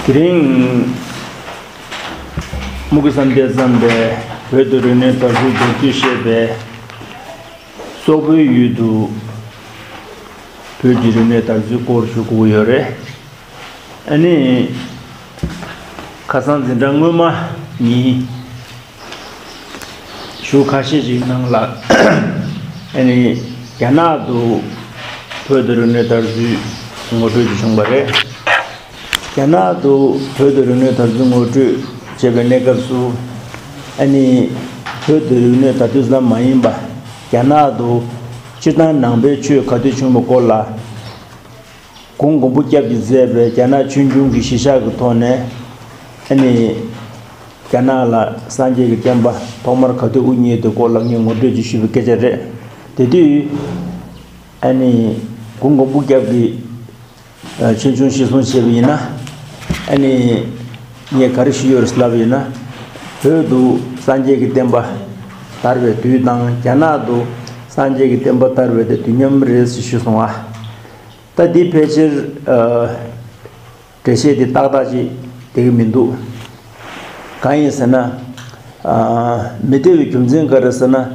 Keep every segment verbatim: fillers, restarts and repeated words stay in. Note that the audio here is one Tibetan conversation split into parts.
དེ་རིང་དམུ་དགེ་བསམ་གཏན་བརྩམས་པའི་བོད་དུ་རིག་གནས་དར་ཚུལ་མདོར་བསྡུས་བཤད་པའི་སོག་པོའི་ཡུལ་དུ་བོད་ཀྱི་རིག་གནས་དར་ཚུལ་སྐོར་ཞུ་དགོས་ཡོད་རེད། ཨ་ནི། ཁ་སང་འཛིན་གྲྭ་སྔོན་མ་ཉིན། ཞུ་ཁ་ཤས་ཤིག་ནང་ལ། ཨ་ནི། རྒྱ་ནག་ཏུ་བོད་དུ་རིག་གནས་དར་ཚུལ་ངོ་སྤྲོད་ཅིག་བྱུང་བ་རེད། རྒྱ་ནག་ཏུ་བོད་དུ་རིག་གནས་དར་ཚུལ་ངོ་སྤྲོད་བྱེད་པའི་གནས་སྐབས་སུ། ཨ་ནི། བོད་དུ་རིག་གནས་དར་ཚུལ་ཙམ་མ་ཡིན་པ། རྒྱ་ནག་ཏུ་སྤྱིར་བཏང་ནང་པའི་ཆོས་ག་དུས་བྱུང་བའི་སྐོར་ལ། གུང་མགོན་པོ་སྐྱབས་ཀྱིས་མཛད་པའི་རྒྱ་ནག་ཆོས་འབྱུང་གི་གཞིར་བཞག་གི་ཐོག་ནས། ཨ་ནི། རྒྱ་ནག་ལ་སངས་རྒྱས་ཀྱི་བསྟན་པ་ཐོག་མར་ག་དུས་དབུ་བརྙེས་དེ་སྐོར་ལ་ངས་ངོ་སྤྲོད་ཅིག་ཞུས་པའི་སྐད་ཆ་རེད། དེ་དུས། ཨ་ནི། གུང་མགོན་པོ་སྐྱབས་ཀྱིས་ཆོས་འབྱུང་གཞིར་བཟུང་བྱས་པ་ཡིན་ན། ཨ་ནི། ངས་ག་རེ་ཞུས་ཡོད་རེད་ལབ་ཡིན་ན། བོད་དུ་སངས་རྒྱས་ཀྱི་བསྟན་པ་དར་བའི་དུས་དང་རྒྱ་ནག་ཏུ་སངས་རྒྱས་ཀྱི་བསྟན་པ་དར་བའི་དེ་དུས་མཉམ་རེད་ཞེས་ཞུས་སོང་ཨ། ད་འདི་ཕལ་ཆེར། ཨ། འགྲེལ་བཤད་འདི་ཏག་ཏག་ཅིག་བསྡད་ཀྱི་མི་འདུག་གང་ཡིན་ཟེར་ན། ཨ། མི་བདེ་བའི་རྒྱུ་མཚན་ག་རེ་ཟེར་ན། ཨ།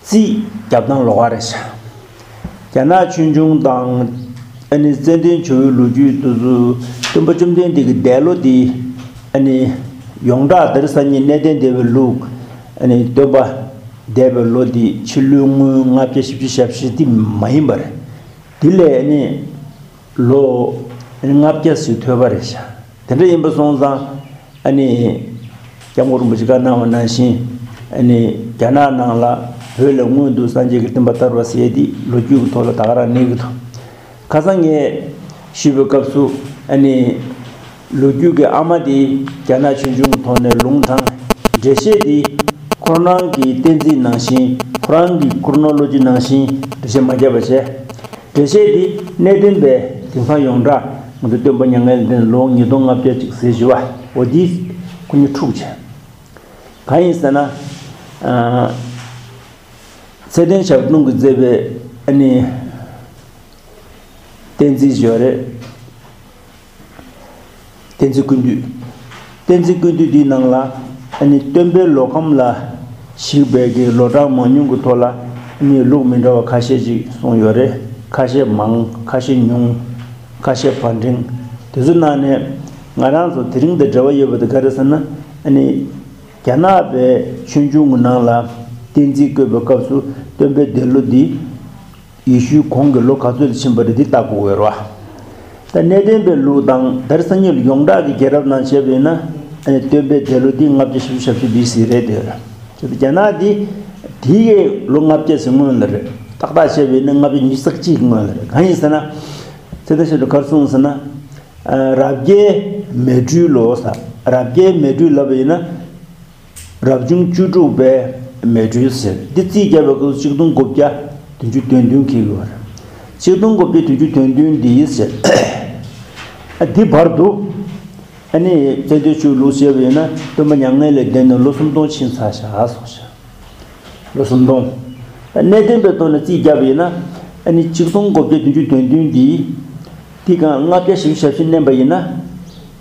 རྩིས་རྒྱབ་སྟངས་ལོགས་ཀ་རེད་ཤག་རྒྱ་ནག་ཆོས་འབྱུང་དང་། ཨ་ནི་ཙན་དན་བྱ་བའི་ལོ་རྒྱུས་དེ་ཚོ་སྟོན་པ་བཅོམ་ལྡན་འདས་ཀྱི་འདས་ལོ་འདི། ཨ་ནི། ཡོངས་གྲགས་དེང་སང་ཉིད་གནས་བརྟན་སྡེ་པའི་ལུགས། ཨ་ནི་སྟོན་པ་འདས་པའི་ལོ་འདི་ཕྱི་ལོའི་སྔོན་ལྔ་བརྒྱ་བཞི་བཅུ་ཞེ་བཞི་འདི་མ་ཡིན་པ་རེད། དེ་ལས་ནི་ལོ་ལྔ་བརྒྱ་ཞིག་ཐོས་པ་རེད་ཤག་དེ་འདྲ་ཡིན་པ་སོང་ཙང་། ཨ་ནི། སྐྱབས་མགོན་རིན་པོ་ཆེས་བཀའ་གནང་བ་ནང་བཞིན། ཨ་ནི། རྒྱ་ནག་ནང་ལ་བོད་ལས་སྔོན་དུ་སངས་རྒྱས་ཀྱི་བསྟན་པ་དར་བ་ཟེར་ཡས་དེ་ལོ་རྒྱུས་ཀྱི་ཐོག་ལ་ད་ག་རང་གནས་ཀྱི་འདུག་ཁ་སང་ངས་ཞུས་པའི་སྐབས་སུ། ཨ་ནི། ལོ་རྒྱུས་ཀྱི་ཨ་མ་དེ་རྒྱ་ནག་ཆོས་འབྱུང་གི་ཐོག་ནས་ལུང་དྲངས། འགྲེལ་བཤད་དེ་ཁོ་རང་གི་བསྟན་རྩིས་ནང་བཞིན། ཁོ་རང་གི་ཀུར་ནོ་ལོ་ཇི་ནང་བཞིན་འགྲེལ་བཤད་མ་བརྒྱབ་པ་བྱས། འགྲེལ་བཤད་འདི་གནད་དོན་པས་དེང་སང་ཡོངས་གྲགས་ང་ཚོ་སྟོན་པ་མྱ་ངན་ལས་འདས་ནས་ལོ་ཉིས་སྟོང་ལྔ་བརྒྱ་ཅིག་ཟེར་བཞུགས་པ་འོ་འདི་ཁོ་གཉིས་འཁྲུག་བྱས། གང་ཡིན་ཟེར་ན། ཨ། ཚེ་བརྟན་ཞབས་དྲུང་གིས་མཛད་པའི་ཨ་ནི། བསྟན་རྩིས་ཡོད་རེད། བསྟན་རྩིས་ཀུན་བཏུས། བསྟན་རྩིས་ཀུན་བཏུས་འདིའི་ནང་ལ་ཨ་ནི་སྟོན་པའི་ལོ་ཁམས་ལ་གཞིགས་པའི་གི་ལོ་གྲངས་མང་ཉུང་གི་ཐོག་ལ་ཨ་ནི་ལུགས་མི་འདྲ་བ་ཁ་ཤས་ཅིག་གསུངས་ཡོད་རེད། ཁ་ཤས་མང་ཁ་ཤས་ཉུང་། ཁ་ཤས་བང་འགྲན། དེ་ཚོའི་ནང་ནས་ང་རང་ཚོ་དེ་རིང་དང་འབྲེལ་བ་ཡོད་པ་དེ་ག་རེ་ཟེར་ན། ཨ་ནི་རྒྱ་ནག་པའི་ཆོས་འབྱུང་གི་ནང་ལ་བསྟན་རྩིས་བཀོད་པའི་སྐབས་སུ་སྟོན་པའི་འདས་ལོ་འདི། ཡེ་ཤུའི་གོང་གི་ལོ་ག་ཚོད་ལ་ཕྱིན་པ་རེད་འདི་ལྟ་དགོས་ཡོད་རེད་བ། ད་གནས་བརྟན་པའི་ལུགས་དང་དེང་སང་ཉིད་ཡོངས་གྲགས་ཀྱི་རྒྱལ་རབས་ནང་བྱས་པ་ཡིན་ན། ཨ་ནི་སྟོན་པའི་འདས་ལོ་འདི་ལྔ་བརྒྱ་བཞི་བཅུ་ཞེ་བཞི་བི་སི་རེད་དེ། བྱས་ཙང་རྒྱ་ནག་འདི་དེའི་ལོ་ལྔ་བརྒྱ་ཞིག་སྔོན་ལ་རེད། ཏག་ཏག་བྱས་པ་ཡིན་ན་ལྔ་བརྒྱ་ཉི་ཤུ་རྩ་གཅིག་སྔོན་ལ་རེད། གང་ཡིན་ཟེར་ན། ཚེ་བརྟན་ཞབས་དྲུང་ག་རེ་གསུངས་ཟེར་ན། ཨ། རབ་རྒྱལ་མེ་སྦྲུལ་ལོ་ཟེར། རབ་རྒྱལ་མེ་སྦྲུལ་ལབ་པ་ཡིན་ན། རབ་བྱུང་བཅུ་དྲུག་པའི་མེ་སྦྲུལ་ཟེར། འདི་རྩིས་རྒྱབ་པའི་སྐབས་སུ་ཆིག་སྟོང་དགུ་བརྒྱ་བདུན་ཅུ་དོན་བདུན་འཁེལ་གྱི་ཡོད་རེད། ཆིག་སྟོང་དགུ་བརྒྱ་བདུན་ཅུ་དོན་བདུན་འདི་ཟེར། ཨ། འདི་བར་དུ། ཨ་ནི་ཙན་དན་ཆོས་ལུགས་བཤད་པ་ཡིན་ན་སྟོན་པ་མྱ་ངན་ལས་འདས་ནས་ལོ་སུམ་སྟོང་ཕྱིན་ཚར་བཞག་གསུངས་བཞག་ལོ་སུམ་སྟོང་། གནད་དོན་པའི་ཐོག་ནས་རྩིས་རྒྱབ་པ་ཡིན་ན། ཨ་ནི་ཆིག་སྟོང་དགུ་བརྒྱ་བདུན་ཅུ་དོན་བདུན་འདི། འདི་གང་ལྔ་བརྒྱ་བཞི་བཅུ་ཞེ་བཞི་བསྣན་པ་ཡིན་ན།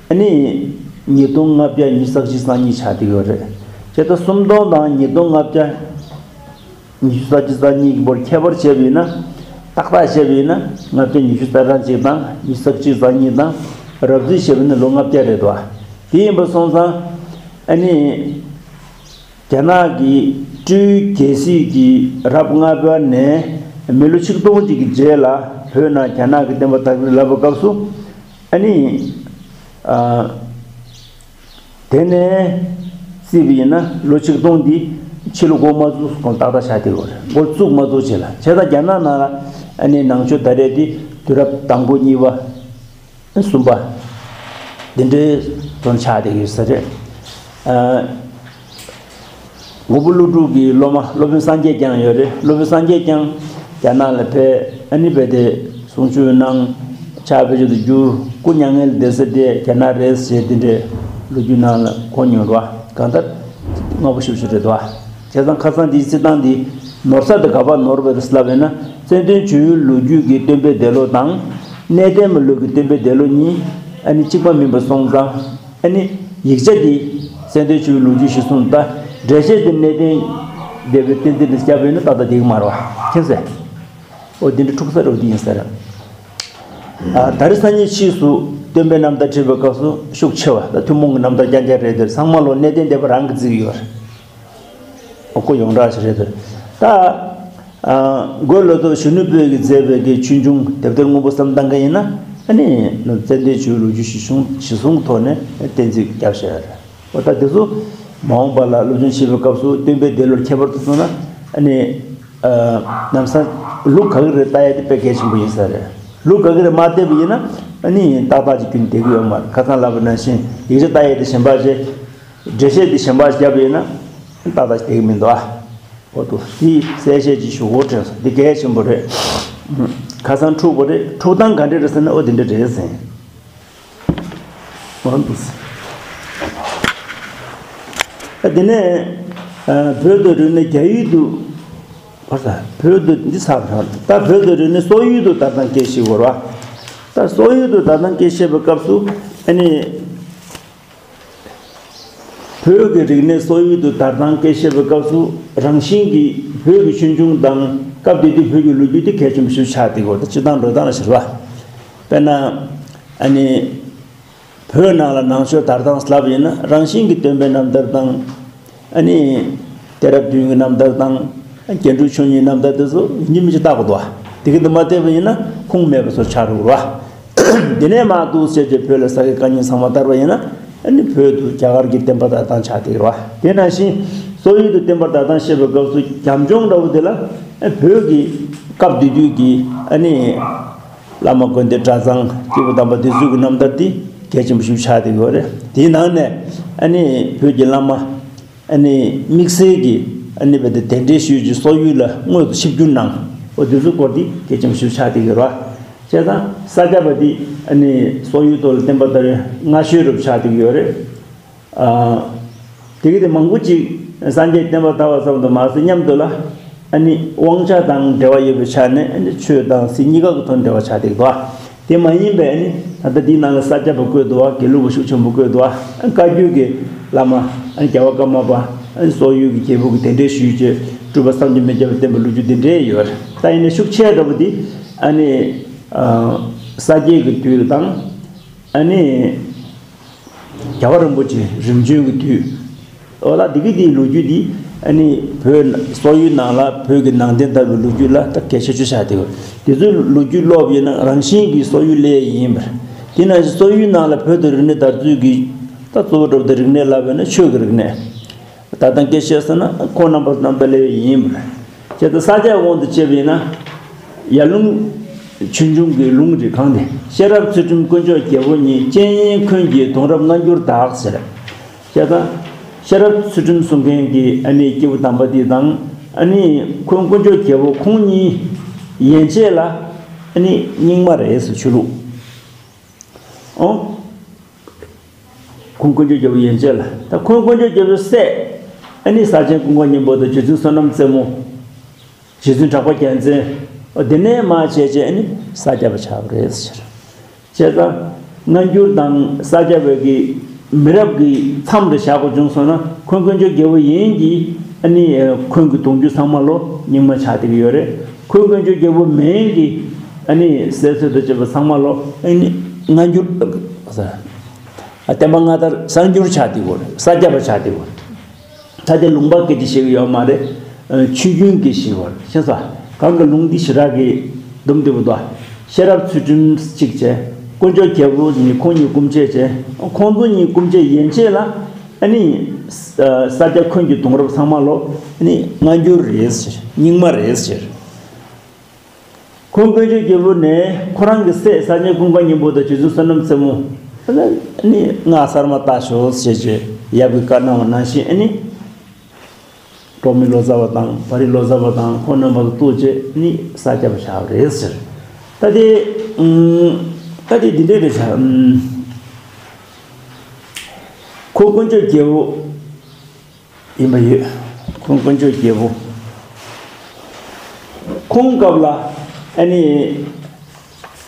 ཨ་ནི། ཉིས་སྟོང་ལྔ་བརྒྱ་ཉི་ཤུ་རྩ་གཅིག་རྩ་གཉིས་ཆགས་བསྡད་ཡོད་རེད། བྱས་ཙང་སུམ་སྟོང་དང་ཉིས་སྟོང་ལྔ་བརྒྱ་ཉི་ཤུ་རྩ་གཅིག་རྩ་གཉིས་ཀྱི་བར་ཁྱད་པར་བྱས་པ་ཡིན་ན། ཏག་ཏག་བྱས་པ་ཡིན་ན་ལྔ་བརྒྱ་ཉི་ཤུ་རྩ་གཅིག་དང་ཉི་ཤུ་རྩ་གཅིག་རྩ་གཉིས་དང་། རབ་རྩིས་བྱས་པ་ཡིན་ན་ལོ་ལྔ་བརྒྱ་རེད་དོ། དེ་ཡིན་པ་སོང་ཙང་། ཨ་ནི། རྒྱ་ནག་གི་སྤྲེའུ་རྒྱལ་སྲིད་ཀྱི་རབས་ལྔ་པ་ནས་མི་ལོ་ཆིག་སྟོང་གཅིག་གི་རྗེས་ལ་བོད་ནང་རྒྱ་ནག་གི་བསྟན་པ་དར་གྱི་ལབ་པའི་སྐབས་སུ། ཨ་ནི། ཨ། དེ་ནས་བརྩིས་པ་ཡིན་ན་ལོ་ཆིག་སྟོང་འདི་ཕྱི་ལོ་འགོ་མ་བཙུགས་གོང་ཏག་ཏག་ཆགས་བསྡད་ཡོད་རེད། འགོ་བཙུགས་མ་བཙུགས་བྱས་ལ། བྱས་ཙང་རྒྱ་ནག་ནང་ལ་ཨ་ནི་ནང་ཆོས་དར་ཡས་དེ་དུས་རབས་དང་པོ་གཉིས་པ། གསུམ་པ། འདི་འདྲའི་དོན་ཆགས་བསྡད་ཡོད་ས་རེད། ཨ། མགོན་པོ་ཀླུ་སྒྲུབ་ཀྱི་སློབ་མ་སློབ་དཔོན་སངས་རྒྱས་བསྐྱངས་ཡོད་རེད། སློབ་དཔོན་སངས་རྒྱས་བསྐྱངས་རྒྱ་ནག་ལ་ཕེབས། ཨ་ནི་ཕེབས་ཏེ་གསུང་ཆོས་གནང་། ཕྱག་དཔེ་ཆོས་སུ་བསྒྱུར། སྐུ་མྱ་ངན་ལས་འདས་ས་དེ་རྒྱ་ནག་རེད་ཟེར་འདི་འདྲའི་ལོ་རྒྱུས་ནང་ལ་གོ་མྱོང་རོགས། གང་ལྟར་སྔ་པོ་ཞིབ་ཞིབ་རེད་དོ། བྱས་ཙང་ཁ་སང་འདིའི་རྩིས་སྟངས་འདི་ནོར་ས་དེ་ག་པར་ནོར་བ་རེད་ལབ་ཡིན་ན། ཙན་དན་བྱ་བའི་ལོ་རྒྱུས་ཀྱི་སྟོན་པའི་འདས་ལོ་དང་། གནས་བརྟན་མ་ལུགས་ཀྱི་སྟོན་པའི་འདས་ལོ་གཉིས། ཨ་ནི་གཅིག་པ་མིན་པ་སོང་ཙང་། ཨ་ནི་ཡིག་ཆ་འདི་ཙན་དན་ཆོས་ཀྱི་ལོ་རྒྱུས་གཞིར་བཟུང་དང་། འགྲེལ་བཤད་འདི་གནས་བརྟན་སྡེ་པའི་བསྟན་འཛིན་འདི་བསྐྱབས་པས་ན་ཏག་ཏག་འགྲིག་གི་མ་རེད་བ། མཁྱེན་སོང་། ཨོ་འདི་འདྲ་འཁྲུག་ས་རེད་བ། འདི་ཡིན་ས་རེད། ཨ་ད་རེས་སང་ཉིན་ཕྱིས་སུ་སྟོན་པའི་རྣམ་ཐར་བྲིས་པའི་སྐབས་སུ་ཤུགས་ཆེ་བ་དང་ཐུན་མོང་གི་རྣམ་ཐར་རྐྱང་རྐྱང་རེད་དེ། ཚང་མ་ལོ་གནས་བརྟན་སྡེ་པ་རང་གིས་བརྩི་གི་ཡོད་རེད། ཨོ་ཁོ་ཡོངས་གྲགས་ཤིག་རེད་དེ། ད་ཨ་འགོས་ལོ་ཏོག་གཞོན་ནུ་བོད་ཀྱིས་མཛད་པའི་གི་ཆོས་འབྱུང་དེབ་ཐེར་སྔོན་པོ་བསམ་བཏང་མཁན་ཡིན་ན། ཨ་ནི་ཙན་དན་ཆོས་ཀྱི་ལོ་རྒྱུས་གཞིར་བཟུང་གཞིར་བཟུང་གི་ཐོག་ནས་གཏན་ཚིགས་བརྒྱབ་བཞག་ཡོད་རེད། འོ་ད་དེ་ཚོ་མ་འོངས་པ་ལ་སློབ་སྦྱོང་བྱེད་པའི་སྐབས་སུ་སྟོན་པའི་འདས་ལོར་ཁྱད་པར་དུ་སོང་ན། ཨ་ནི་ཨ་ལམ་སང་ལུགས་ག་གི་རེད་ལྟ་ཡ་དེ་དཔེ་གལ་ཆེན་པོ་ཡིན་ས་རེད། ལུགས་ག་གི་རེད་མ་བལྟས་པ་ཡིན་ན། ཨ་ནི་ཏག་ཏག་ཅིག་རྒྱུན་བསྡད་ཀྱི་ཡོད་མ་རེད། ཁ་སང་ལབ་པ་ནང་བཞིན་ཡིག་ཆ་ལྟ་ཡ་དེ་གཞན་པ་བྱས། འགྲེལ་བཤད་དེ་གཞན་པ་བརྒྱབ་པ་ཡིན་ན་ཏག་ཏག་ཅིག་བསྡད་ཀྱི་མི་འདུག་ཨ། འོ་དུ་དེ་གསལ་བཤད་ཅིག་ཞུ་དགོས་དྲན་སོང་། འདི་གལ་ཆེན་པོ་རེད། ཁ་སང་འཁྲུག་པ་རེད། འཁྲུག་སྟངས་ག་འདྲ་རེད་ཟེར་ན། འོ་དེ་འདྲ་རེད་ཟེར། འོ་འདུག་ཟེར། ཨ་དེ་ནས་ཨ་བོད་དུ་རིག་གནས་རྒྱ་ཡུལ་དུ། བར་ད་བོད་དུ་འདི་ཚར་བ་རེད། ད་བོད་དུ་རིག་གནས་སོག་ཡུལ་དུ་དར་ཐང་སྐད་བཤད་དགོས་རེད་བ། ད་སོག་ཡུལ་དུ་དར་ཐང་སྐད་བཤད་པའི་སྐབས་སུ། ཨ་ནི། བོད་ཀྱི་རིག་གནས་སོག་ཡུལ་དུ་དར་ཐང་སྐད་བཤད་པའི་སྐབས་སུ། རང་བཞིན་གྱིས་བོད་ཀྱི་ཆོས་འབྱུང་དང་སྐབས་དེ་དུས་བོད་ཀྱི་ལོ་རྒྱུས་དེ་གལ་ཆེན་པོ་ཞིག་ཆགས་བསྡད་ཀྱི་ཡོད་རེད། སྤྱིར་བཏང་འགྲོ་སྟངས་ལ་ཟེར་བ། དཔེར་ན། ཨ་ནི། བོད་ནང་ལ་ནང་ཆོས་དར་སྟངས་ལབ་ཡིན་ན། རང་བཞིན་གྱིས་སྟོན་པའི་རྣམ་ཐར་དང་། ཨ་ནི། གཏད་རབས་བདུན་གྱི་རྣམ་ཐར་དང་། རྒྱན་དྲུག་མཆོག་གཉིས་རྣམ་ཐར་དེ་ཚོ་ཡིན་གཅིག་མིན་གཅིག་བལྟ་དགོས་འདུག་བ། དེ་གི་འདི་མ་བལྟས་པ་ཡིན་ན་ཁུངས་མེད་པ་ཚོ་ཆགས་འགྲོ་གི་རེད་བ། དེ་ནས་མར་འདུག་སེ་བྱས་བོད་ལ་ས་དགེ་བཀའ་རྙིང་ཚང་མ་དར་བ་ཡིན་ན། ཨ་ནི་བོད་དུ་རྒྱ་གར་གྱི་བསྟན་པ་དར་སྟངས་ཆགས་བསྡད་ཀྱི་རེད་བ། དེ་ནང་བཞིན་སོག་ཡུལ་དུ་བསྟན་པ་དར་སྟངས་བཤད་པའི་སྐབས་སུ་རྒྱབ་ལྗོངས་འདྲ་བོ་དེ་ལ། ཨ་བོད་ཀྱི་སྐབས་དེ་དུས་ཀྱི་ཨ་ནི། བླ་མ་དགོན་སྡེ་གྲྭ་ཚང་སྐྱེས་བུ་དམ་པ་དེ་ཚོའི་གི་རྣམ་ཐར་དེ་གལ་ཆེན་པོ་ཞིག་ཆགས་བསྡད་ཀྱི་ཡོད་རེད། དེའི་ནང་ནས་ཨ་ནི་བོད་ཀྱི་བླ་མ་ཨ་ནི་དམིགས་བསལ་གྱི་ཨ་ནི་བོད་དུ་གདན་འདྲེན་ཞུས་ཀྱི་སོག་ཡུལ་ལ་དངོས་སུ་ཆིབས་བསྒྱུར་གནང་། འོ་དེ་ཚོའི་སྐོར་དེ་གལ་ཆེན་པོ་ཞིག་ཆགས་བསྡད་ཀྱི་ཡོད་རེད་བ། བྱས་ཙང་ས་སྐྱ་པ་དེ་ཨ་ནི་སོག་ཡུལ་ཐོག་ལ་བསྟན་པ་དར་བའི་སྔ་ཤོས་རུ་ཆགས་བསྡད་ཀྱི་ཡོད་རེད། ཨ། དེ་གི་དེ་མང་པོ་ཅིག་སངས་རྒྱས་བསྟན་པ་དར་བ་ཙམ་དུ་མ་ཟད་མཉམ་དུ་ལ། ཨ་ནི་དབང་ཆ་དང་འབྲེལ་བ་ཡོད་པའི་ཆ་ནས། ཨ་ནི་ཆོས་དང་སྲིད་གཉིས་ཀ་གི་ཐོག་འབྲེལ་བ་ཆགས་བསྡད་འདུག་དེ་མ་ཡིན་པའི་ཨ་ནི་ད་ལྟ་འདིའི་ནང་ལ་ས་སྐྱ་པ་བཀོད་འདུག་བ། དགེ་ལུགས་པ་ཤུགས་ཆེན་པོ་བཀོད་འདུག་བ། བཀའ་བརྒྱུད་ཀྱི་བླ་མ་ཨ་ནི་རྒྱལ་བ་ཀརྨ་པ། ཨ་ནི་སོག་ཡུལ་གྱི་རྒྱལ་པོ་གི་གདན་འདྲེན་ཞུས་བྱས་སྤྲུལ་པ་བསམ་གྱིས་མི་ཁྱབ་པ་བསྟན་པའི་ལོ་རྒྱུས་འདི་འདྲས་ཡོད་རེད། ད་ཡིན་ནའི་ཤུགས་ཆེ་འདྲ་པོ་འདི་ཨ་ནི་ས་སྐྱའི་གི་དུས་དང་། ཨ་ནི། རྒྱལ་བ་རིན་པོ་ཆེ་རིམ་བྱོན་གྱི་དུས། འོ་ལ་འདི་གི་འདིའི་ལོ་རྒྱུས་འདི་ཨ་ནི་བོད་སོག་ཡུལ་ནང་ལ་བོད་ཀྱི་ནང་བསྟན་དར་བའི་ལོ་རྒྱུས་ལ་ད་གལ་ཆེ་ཤོས་ཆགས་བསྡད་ཡོད། དེ་ཚོའི་ལོ་རྒྱུས་ཀློག་ཡིན་ན་རང་བཞིན་གྱིས་སོག་ཡུལ་ལས་ཡིན་པར། དེ་ནང་བཞིན་སོག་ཡུལ་ནང་ལ་བོད་དུ་རིག་གནས་དར་ཚུལ་གྱི་ད་གཙོ་བོ་འགྲོ་བའི་རིག་གནས་ལབ་ཡོད་ན་ཆོས་ཀྱི་རིག་གནས། ད་ལྟ་སྐད་བཤད་ཟེར་ན་ཁོང་རྣམ་པ་རྣམ་པ་ལས་ཡིན་པར། བྱས་ཙང་ས་སྐྱའི་དབང་དུ་བྱས་པ་ཡིན་ན། ཡར་ལུང་ཆོས་འབྱུང་གི་ལུང་རེད། གང་དེ་ཤེས་རབ་ཚུལ་ཁྲིམས་དཀོན་མཆོག་རྒྱལ་པོ་གཉིས། སྤྱན་གཡས་འཁོན་གྱིས་གདུང་རབས་སྔ་འགྱུར་དག་ཟེར། བྱས་ཙང་ཤེས་རབ་ཚུལ་ཁྲིམས་གསུང་མཁན་གྱི་ཨ་ནི་སྐྱེས་བུ་དམ་པ་དེ་དང་། ཨ་ནི་འཁོན་དཀོན་མཆོག་རྒྱལ་པོ་ཁོང་གཉིས་ཡན་ཆད་ལ་ཨ་ནི་རྙིང་མ་རེད་ཟེར། ཆོས་ལུགས། ཨོ། འཁོན་དཀོན་མཆོག་རྒྱལ་པོ་ཡན་ཆད་ལ། ད་འཁོན་དཀོན་མཆོག་རྒྱལ་པོའི་སྲས། ཨ་ནི་ས་ཆེན་ཀུན་དགའ་སྙིང་པོ་དང་རྗེ་བཙུན་བསོད་ནམས་རྩེ་མོ། རྗེ་བཙུན་གྲགས་པ་རྒྱལ་མཚན། ཨོ་དེ་ནས་མར་བྱས་བྱས་ཨ་ནི་ས་སྐྱ་པ་ཆགས་པ་རེད་ཟེར། བྱས་ཙང་སྔ་འགྱུར་དང་ས་སྐྱ་པའི་གི་མི་རབས་ཀྱི་མཚམས་དུ་བཞག་དགོས་བྱུང་སོང་ན། འཁོན་དཀོན་མཆོག་རྒྱལ་པོ་ཡན་གྱི་ཨ་ནི་འཁོན་གྱི་གདུང་རྒྱུད་ཚང་མ་ལོ་རྙིང་མ་ཆགས་བསྡད་ཀྱི་ཡོད་རེད། འཁོན་དཀོན་མཆོག་རྒྱལ་པོ་མན་གྱི་ཨ་ནི་སྲས་ཚོད་དུ་བྱས་པ་ཚང་མ་ལོ་ཨ་ནི་སྔ་འགྱུར། བསྟན་པ་སྔ་དར་གསར་འགྱུར་ཆགས་བསྡད་ཀྱི་ཡོད་རེད། ས་སྐྱ་པ་ཆགས་བསྡད་ཀྱི་ཡོད་རེད། ད་དེ་ལུང་པ་སྐད་ཆ་བཤད་ཀྱི་ཡོད་མ་རེད། ཆོས་རྒྱུན་གྱི་ཞིག་བར་ཤེས་སོ། གང་གི་ལུང་འདི་ཞེ་དྲག་གི་འདུམ་འདི་བུ་དོ། ཤེས་རབ་ཚུལ་ཁྲིམས་གཅིག་བྱས། དཀོན་མཆོག་རྒྱལ་པོ་ནི་ཁོང་གཉིས་སྐུ་མཆེད་བྱས། ཁོང་ཚོ་གཉིས་སྐུ་མཆེད་ཡན་ཆད་ལ། ཨ་ནི། ས་སྐྱ་འཁོན་གྱི་གདུང་རབས་ཚང་མ་ལོ། ཨ་ནི་སྔ་འགྱུར་རེད་ཟེར། རྙིང་མ་རེད་ཟེར། ཁོང་དཀོན་མཆོག་རྒྱལ་པོ་ནས་ཁོ་རང་གི་སྲས་ས་ཆེན་ཀུན་དགའ་སྙིང་པོ་དང་རྗེ་བཙུན་བསོད་ནམས་རྩེ་མོ། ཨ་ནི་སྔགས་གསར་མ་བཏགས་ཤོག་ཟེར་བྱས་ཡབ་ཀྱིས་བཀའ་གནང་བ་ནང་བཞིན། ཨ་ནི། འབྲོག་མི་ལོ་ཙཱ་བ་དང་བ་རི་ལོ་ཙཱ་བ་དང་ཁོང་རྣམ་པ་ཚོ་གཏུགས་བྱས་ནི་ས་སྐྱ་པ་ཆགས་པ་རེད་ཟེར། ད་དེ། ཨུམ། ད་དེ་འདི་འདྲས་རེད་ཤག་ཨུམ། ཁོ་དཀོན་མཆོག་རྒྱལ་པོ་ཡིན་པ་ཡོད། ཁོང་དཀོན་མཆོག་རྒྱལ་པོ། ཁོང་སྐབས་ལ་ཨ་ནི།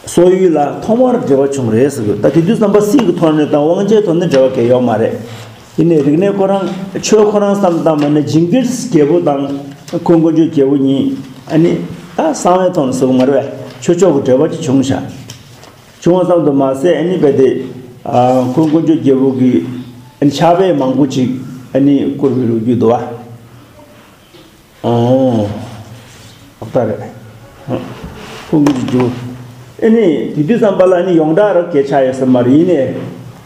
སོག་ཡུལ་ལ་ཐོག་མར་འབྲེལ་བ་བྱུང་རེད་ཟེར་གི། ད་དེ་དུས་ཙམ་པ་སྲིད་ཀྱི་ཐོག་ནས་དང་དབང་ཆའི་ཐོག་ནས་འབྲེལ་བ་གང་ཡང་ཡོད་མ་རེད། ཡིན་ནའི་རིག་གནས་ཁོ་རང་ཆོས་ཁོ་རང་བསམ་བཏང་བ་ནི་ཇིང་གིར་རྒྱལ་པོ་དང་ཁོང་དཀོན་མཆོག་རྒྱལ་པོ་གཉིས་ཨ་ནི་ད་གསང་བའི་ཐོག་ནས་ཟེར་གི་མ་རེད་པས། ཆོས་ཕྱོགས་ཀྱི་འབྲེལ་བ་ཅིག་བྱུང་ཤག་བྱུང་བ་ཙམ་དུ་མ་ཟད་ཨ་ནི་རྦད་དེ་ཨ་ཁོང་དཀོན་མཆོག་རྒྱལ་པོ་གིས་ཨ་ནི་ཕྱག་དཔེ་མང་པོ་ཅིག་ཨ་ནི་བསྐུར་བའི་ལོ་རྒྱུས་འདུག་པ། ཨོ། ཨོ་ད་རེད། ཁོང་གི་རྒྱུ། ཨ་ནི་དེ་དུས་ཙམ་པ་ལ་ནི་ཡོངས་གྲགས་ར་སྐད་ཆ་ཡོད་ས་མ་རེད། ཡིན་ནའི་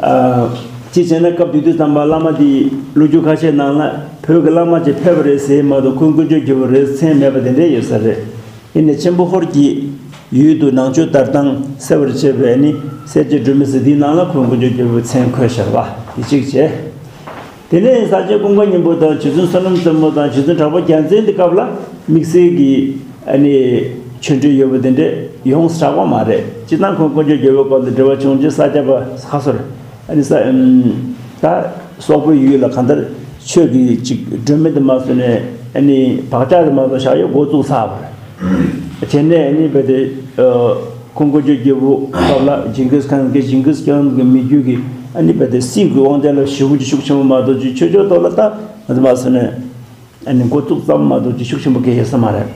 ཨ་ཅི་བྱས་ན་སྐབས་དེ་དུས་ཙམ་པ་བླ་མ་དེ་ལོ་རྒྱུས་ཁ་ཤས་ནང་ལ་བོད་ཀྱི་བླ་མ་ཅིག་ཕེབས་པ་རེད་ཟེར་མ་གཏོགས་ཁོང་དཀོན་མཆོག་རྒྱལ་པོ་རེད་མཚན་མེད་པ་དེ་འདྲས་ཡོད་ས་རེད། ཡིན་ནའི་ཆེན་པོ་ཧོར་གྱི་ཡུལ་དུ་ནང་ཆོས་དར་སྟངས་གསལ་བར་བྱེད་པའི་ནི་གསལ་བྱེད་སྒྲོན་མེ་ཟེར་དེའི་ནང་ལ་ཁོང་དཀོན་མཆོག་རྒྱལ་པོའི་མཚན་འཁོད་བཞག་པ་དེ་གཅིག་བྱས། དེ་ནས་ས་སྐྱ་ཀུན་དགའ་སྙིང་པོ་དང་རྗེ་བཙུན་བསོད་ནམས་རྩེ་མོ་དང་རྗེ་བཙུན་གྲགས་པ་རྒྱལ་མཚན་དེ་སྐབས་ལ་དམིགས་བསལ་གྱི་ཨ་ནི་ཆོས་འབྲེལ་ཡོད་པ་དེ་འདྲས་ཡོངས་སུ་གྲགས་པ་མ་རེད། སྤྱིར་བཏང་ཁོང་དཀོན་མཆོག་རྒྱལ་པོའི་སྐབས་ལ་འབྲེལ་བ་བྱུང་རྗེས་ས་སྐྱ་པ་ཁ་སོར་ཨ་ནི་ས་ཨམ་ད་སོག་པོའི་ཡུལ་ལ་གང་ལྟར་ཆོས་ཀྱི་ཅིག་སྒྲོན་མེ་དེ་མ་བཟོས་ནས་ཨ་ནི་བག་ཆགས་དེ་མ་བཟོས་བཞག་ཡོད་འགོ་བཙུགས་ཚར་བ་རེད། བྱས་ནས་ཨ་ནི་རྦད་དེ་ཨ། ཁོང་དཀོན་མཆོག་རྒྱལ་པོ་སྐབས་ལ་ཇིང་གིས་ཁཱན་གྱི་ཇིང་གིས་ཁཱན་གྱི་མི་རྒྱུད་ཀྱི་ཨ་ནི་རྦད་དེ་སྲིད་ཀྱི་དབང་ཆ་ལ་ཞེ་པོ་ཅིག་ཤུགས་ཆེན་པོ་མ་གཏོགས་ཅིག་ཆོས་ཕྱོགས་ཐོག་ལ་ད་ང་ཚོ་མ་སོང་ནས་ཨ་ནི་འགོ་བཙུགས་ཙམ་མ་གཏོགས་ཅིག་ཤུགས་ཆེན་པོ་གང་ཡོད་ས་མ་རེད།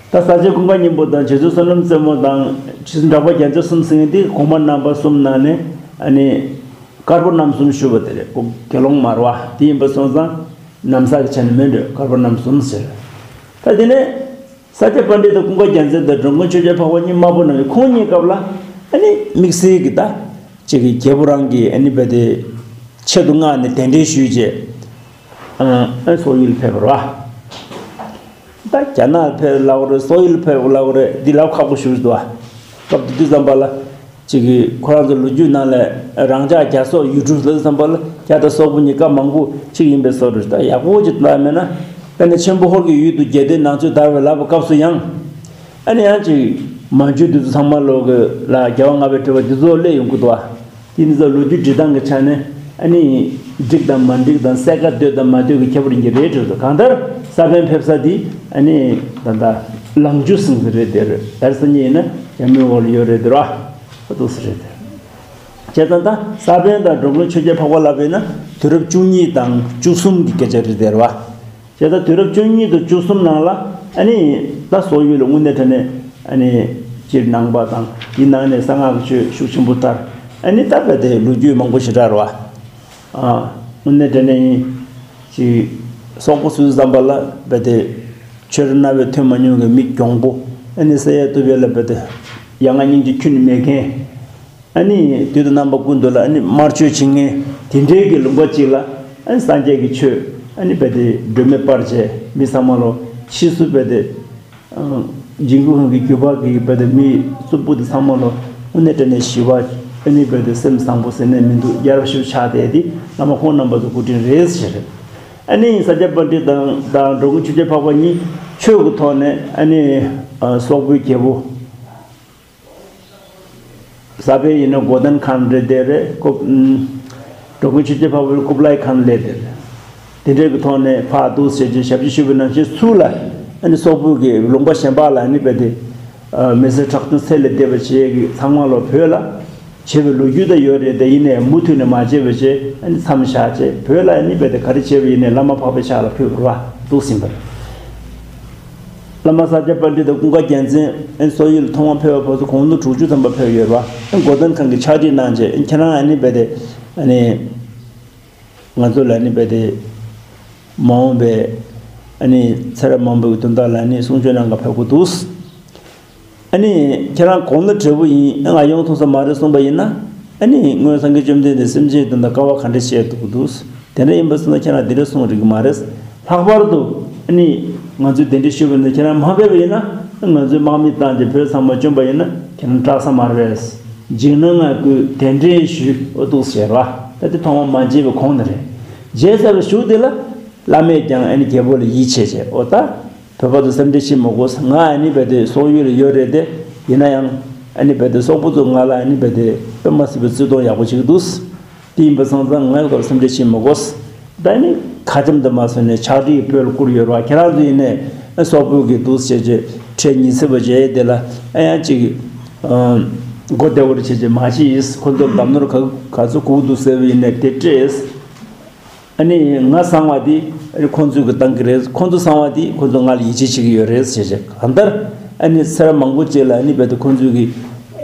ད་ས་སྐྱ་ཀུན་དགའ་སྙིང་པོ་དང་རྗེ་བཙུན་བསོད་ནམས་རྩེ་མོ་དང་རྗེ་བཙུན་གྲགས་པ་རྒྱལ་མཚན་གསུམ་ཟེར་མཁན་དེ་གོང་མ་རྣམ་པ་གསུམ་ནང་ནས་ཨ་ནི་དཀར་པོ་རྣམ་གསུམ་ཞུ་བ་དེ་རེད། ཁོ་དགེ་སློང་མ་རེད་པ། དེ་ཡིན་པ་སོང་ཙང་ནམ་ཟླ་གི་ཆ་ནས་མིན་འགྲོ། དཀར་པོ་རྣམ་གསུམ་ཟེར། ད་དེ་ནས། ས་སྐྱ་པཎྜི་ཏ་ཀུན་དགའ་རྒྱལ་མཚན་དང་འགྲོ་མགོན་ཆོས་རྒྱལ་འཕགས་པ་གཉིས་དམར་པོ་ནང་གི་ཁོང་གཉིས་སྐབས་ལ་ཨ་ནི་དམིགས་བསལ་གྱི་ད་ཅིག་གི་རྒྱལ་པོ་རང་གི་ཨ་ནི་རྦད་དེ་ཆེད་དུ་མངགས་ནས་གདན་འདྲེན་ཞུས་རྗེས་ཨ་སོག་ཡུལ་ཕེབས་པ་རེད་པ། ད་རྒྱ་ནག་ཕེབས་ལབ་དགོས་རེད། སོག་ཡུལ་ཕེབས་ལབ་དགོས་རེད། འདི་ལབ་ཁག་པོ་ཞིག་རེད་འདུག་པ། སྐབས་དེ་དུས་ཙམ་པ་ལ། གཅིག་གིས་ཁོ་རང་ཚོ་ལོ་རྒྱུས་ནང་ལ་རང་ཅག་རྒྱ་སོག་ཡུལ་གྲུ་ལ་བསམ་པ་ལ་རྒྱ་དང་སོག་པོ་གཉིས་ཀ་མང་པོ་གཅིག་ཡིན་པའི་བཟོ་འདྲ་ཞིག་ད་ཡག་པོ་ཅིག་ལྟ་མེད་ན། དཔེར་ན་ཆེན་པོ་ཧོར་གྱི་ཡུལ་དུ་རྒྱལ་བསྟན་ནང་ཆོས་དར་བའི་ལབ་པའི་སྐབས་སུ་ཡང་། ཨ་ནི་ཡང་ཅིག་མན་ཇུ་དེ་ཚོ་ཚང་མ་ལོག་གི་ལ་རྒྱལ་བ་ལྔ་པའི་སྤྲུལ་པ་དེ་ཚོ་སླེབས་ཡོང་གི་འདུག་པ། དེ་ནི་ཚོ་ལོ་རྒྱུས་འབྲི་སྟངས་ཀྱི་ཆ་ནས་ཨ་ནི་འགྲིག་དང་མ་འགྲིག་དང་གསལ་ཁ་འདོད་དང་མ་འདོད་ཀྱི་ཁྱད་པར་ཡིན་གྱི་རེད་འགྲོ་འདུག་གང་ལྟར་ས་པཎ་ཕེབས་ས་དེ་ཨ་ནི་ད་ལྟ་ལང་ཇུ་ཟེར་གྱི་རེད། དེར་དེར་སང་ཉིན་ཡིན་ན་རྒྱ་མིའི་འོག་ལ་ཡོད་རེད་དེ་ར། ཨ་འདུག་སེ་རེད་དེ། བྱས་ཙང་ད་ས་པཎ་དང་འགྲོ་མགོན་ཆོས་རྒྱལ་འཕགས་པ་ལབ་པས་ན་དུས་རབས་བཅུ་གཉིས་དང་བཅུ་གསུམ་གྱི་སྐད་ཆ་རེད་དེ་ར་བ། བྱས་ཙང་དུས་རབས་བཅུ་གཉིས་དང་བཅུ་གསུམ་ནང་ལ་ཨ་ནི་ད་སོག་ཡུལ་ལ་དངོས་གནས་དྲང་གནས་ཨ་ནི་སྤྱིར་ནང་པ་དང་དེའི་ནང་ནས་གསང་སྔགས་ཀྱི་ཆོས་ཤུགས་ཆེན་པོ་དར། ཨ་ནི་ད་རྦད་དེ་ལོ་རྒྱུས་མང་པོ་ཞེ་དྲག་རེད་བ། ཨ་དངོས་གནས་དྲང་གནས་ཡིན། ཅིག་སོག་པོ་སུ་བསམ་པ་ལ་རྦད་དེ་ཆོས་ར་རྣ་བས་ཐོས་མ་མྱོང་གི་མི་གྱོང་པོ་ཨ་ནི་ས་ཡ་ཏུ་བེ་ལ་རྦད་དེ་ཡ་ང་སྙིང་རྗེ་ཁྱོན་ནས་མེད་མཁན། ཨ་ནི་དུས་དང་རྣམ་པ་ཀུན་ཏུ་ལ་ཨ་ནི་དམར་མཆོད་བྱེད་མཁན་དེ་འདྲའི་གི་ལུང་པ་གཅིག་ལ་ཨ་ནི་སངས་རྒྱས་ཀྱི་ཆོས་ཨ་ནི་རྦད་དེ་སྒྲོན་མེ་སྤར་བྱས་མི་ཚང་མ་ལོ་ཕྱིས་སུ་རྦད་དེ་ཨ་འཇིགས་སྐུལ་ཁང་གི་རྒྱུད་པ་གི་རྦད་དེ་མི་རྩུབ་པོ་དེ་ཚང་མ་ལོ་དངོས་གནས་དྲང་གནས་ཞི་བ་ཨ་ནི་རྦད་དེ་སེམས་བཟང་པོ་ཟེར་ནས་མི་འདུག་རྒྱལ་རབས་ཞིག་ཆགས་བསྡད་དེ་བླ་མ་ཁོང་རྣམ་པ་ཚོ་སྐུ་དྲིན་རེད་ཟེར། ཨ་ནི་ས་སྐྱ་པཎྜི་ཏ་དང་དང་འགྲོ་མགོན་ཆོས་རྒྱལ་འཕགས་པ་གཉིས་ཆོས་ཀྱི་ཐོག་ནས་ཨ་ནི་ཨ་སོག་པོའི་རྒྱལ་པོ། ས་པཎ་ཡིན་ན་གོ་ཏན་ཁཱན་རེད་དེ་རེད། ཀུབ་ཨུམ། འགྲོ་མགོན་ཆོས་རྒྱལ་འཕགས་པ་ཀུབ་ལའི་ཁཱན་ལབ་དེ་རེད། དེ་འདྲའི་གི་ཐོག་ནས་ཕར་འདུག་ཟེར་གྱི་ཞབས་ཕྱི་ཞུས་པའི་ནང་བཞིན་ཚུར་ལ་ཨ་ནི་སོག་པོའི་གི་ལུང་པ་གཞན་པ་ལ་ཨ་ནི་རྦད་དེ་ཨ་མི་སེར་ཁྲག་འཐུང་ཚད་ལས་འདས་པ་བྱས་གི་ཚང་མ་ལོ་བོད་ལ་བྱས་པའི་ལོ་རྒྱུས་ད་ཡོད་རེད་དེ། ཡིན་ནའི་མུ་མཐུད་ནས་མ་བྱས་པ་བྱས་ཨ་ནི་མཚམས་བཞག་བྱས་བོད་ལ་ཨ་ནི་རྦད་དེ་ག་རེ་བྱས་པ་ཡིན་ནའི་བླ་མ་འཕགས་པའི་ཕྱག་ལ་ཕུལ་བ་རེད་བ། འདུག་ཟིན་པ་རེད། བླ་མ་ས་སྐྱ་པཎྜི་ཏ་ཀུན་དགའ་རྒྱལ་མཚན་ཨན་སོག་ཡུལ་ཐོག་མར་ཕེབས་པ་བར་དུ་དགུང་ལོ་དྲུག་ཅུ་ཐམ་པ་ཕེབས་ཡོད་རེད་བ། ཨན་གོ་ཏན་ཁཱན་གྱིས་ཕྱག་བྲིས་གནང་རྗེས་ཨན་ཁྱེད་རང་ཨ་ནི་རྦད་དེ་ཨ་ནི་ང་ཚོ་ལ་ཨ་ནི་རྦད་དེ་མ་འོངས་པའི་ཨ་ནི་ཚེ་རབས་མང་པོའི་དོན་དག་ལ་ཨ་ནི་གསུང་ཆོས་གནང་ག་ཕེབས་དགོས་འདུག་ཨ་ནི་ཁྱེད་རང་དགུང་ལོ་བགྲེས་པོ་ཡིན། ཨ་ང་ཡོང་ཐུབ་ས་མ་རེད་གསུངས་པ་ཡིན་ན། ཨ་ནི་སྔོན་སངས་རྒྱས་བཅོམ་ལྡན་འདས་སེམས་ཅན་དོན་དག་དཀའ་བ་ག་འདྲ་སྤྱད་ཐུབ་ཀྱི་འདུག་དེ་འདྲ་ཡིན་པ་སོང་ན་ཁྱེད་རང་འདི་འདྲ་གསུང་རིགས་མ་རེད། ལྷག་པར་དུ་ཨ་ནི་ང་ཚོས་གདན་འདྲེན་ཞུས་པ་ཡིན་ན་ཁྱེད་རང་མ་ཕེབས་པ་ཡིན་ན། ང་ཚོས་དམག་མི་བཏང་སྟེ་བོད་ཚང་མ་བཅོམ་པ་ཡིན་ན་ཁྱེད་རང་སྐྲག་ས་མ་རེད། འཇིགས་སྣང་ང་ཀུན་གདན་འདྲེན་ཞུས་ཨོ་འདུག་ཟེར་བ། ད་དེ་ཐོག་མ་མ་བརྗེད་པའི་གོང་ནས་རེད། བརྗེད་ཚར་བའི་གཞུག་དེ་ལ་བླ་མས་ཀྱང་ཨ་ནི་རྒྱལ་པོ་ལ་ཡིད་ཆེས་བྱས་ཨོ་ད། བོད་པ་ཚོ་སེམས་ཁྲལ་བྱེད་མི་དགོས། ང་ཨ་ནི་རྦད་དེ་སོག་ཡུལ་ལ་ཡོད་རེད་དེ། ཡིན་ན་ཡང་ཨ་ནི་རྦད་དེ་སོག་པོ་ཚོ་ང་ལ་ཨ་ནི་རྦད་དེ་དཔེ་མ་སྲིད་པའི་བརྩི་མཐོང་ཡག་པོ་བྱེད་ཀྱི་འདུག་དེ་ཡིན་པ་སོང་ཙང་ང་ལ་སེམས་ཁྲལ་བྱེད་མི་དགོས། ད་ནི་ཁ་འཆམ་དུ་མ་སོང་ནས་ཕྱག་བྲིས་བོད་ལ་བསྐུར་ཡོད་རེད་བ། ཁྱེད་རང་ཚོ་ཡིན་ནའི་སོག་པོ་གི་འདུག་བྱས་རྗེས་ཁྲལ་ཉིན་སྲིད་པ་བྱས་དེ་ལ་ཨ་ཡང་ཅིག་ཨ། མགོ་བདེ་བོར་བྱེད་ཀྱི་མ་ཤེས། ཁོ་ཚོར་གདམས་ནོར་ག་ག་ཚོད་གོ་འདུག་ཟེར་བ་ཡིན་ནའི་དེ་སྤྲད། ཨ་ནི་ང་བཟང་བ་དེ་ཨ་ནི་ཁོང་ཚོས་ཀྱི་བཏང་གི་རེད། ཁོང་ཚོ་བཟང་བ་དེ་ཁོང་ཚོ་ང་ལ་ཡིད་ཆེས་བྱེད་ཀྱི་ཡོད་རེད་ཟེར་བྱས། གང་ལྟར་ཨ་ནི་ཚེ་རབས་མང་པོ་ཅིག་ལ་ཨ་ནི་རྦད་དེ་ཁོང་ཚོས་ཀྱི་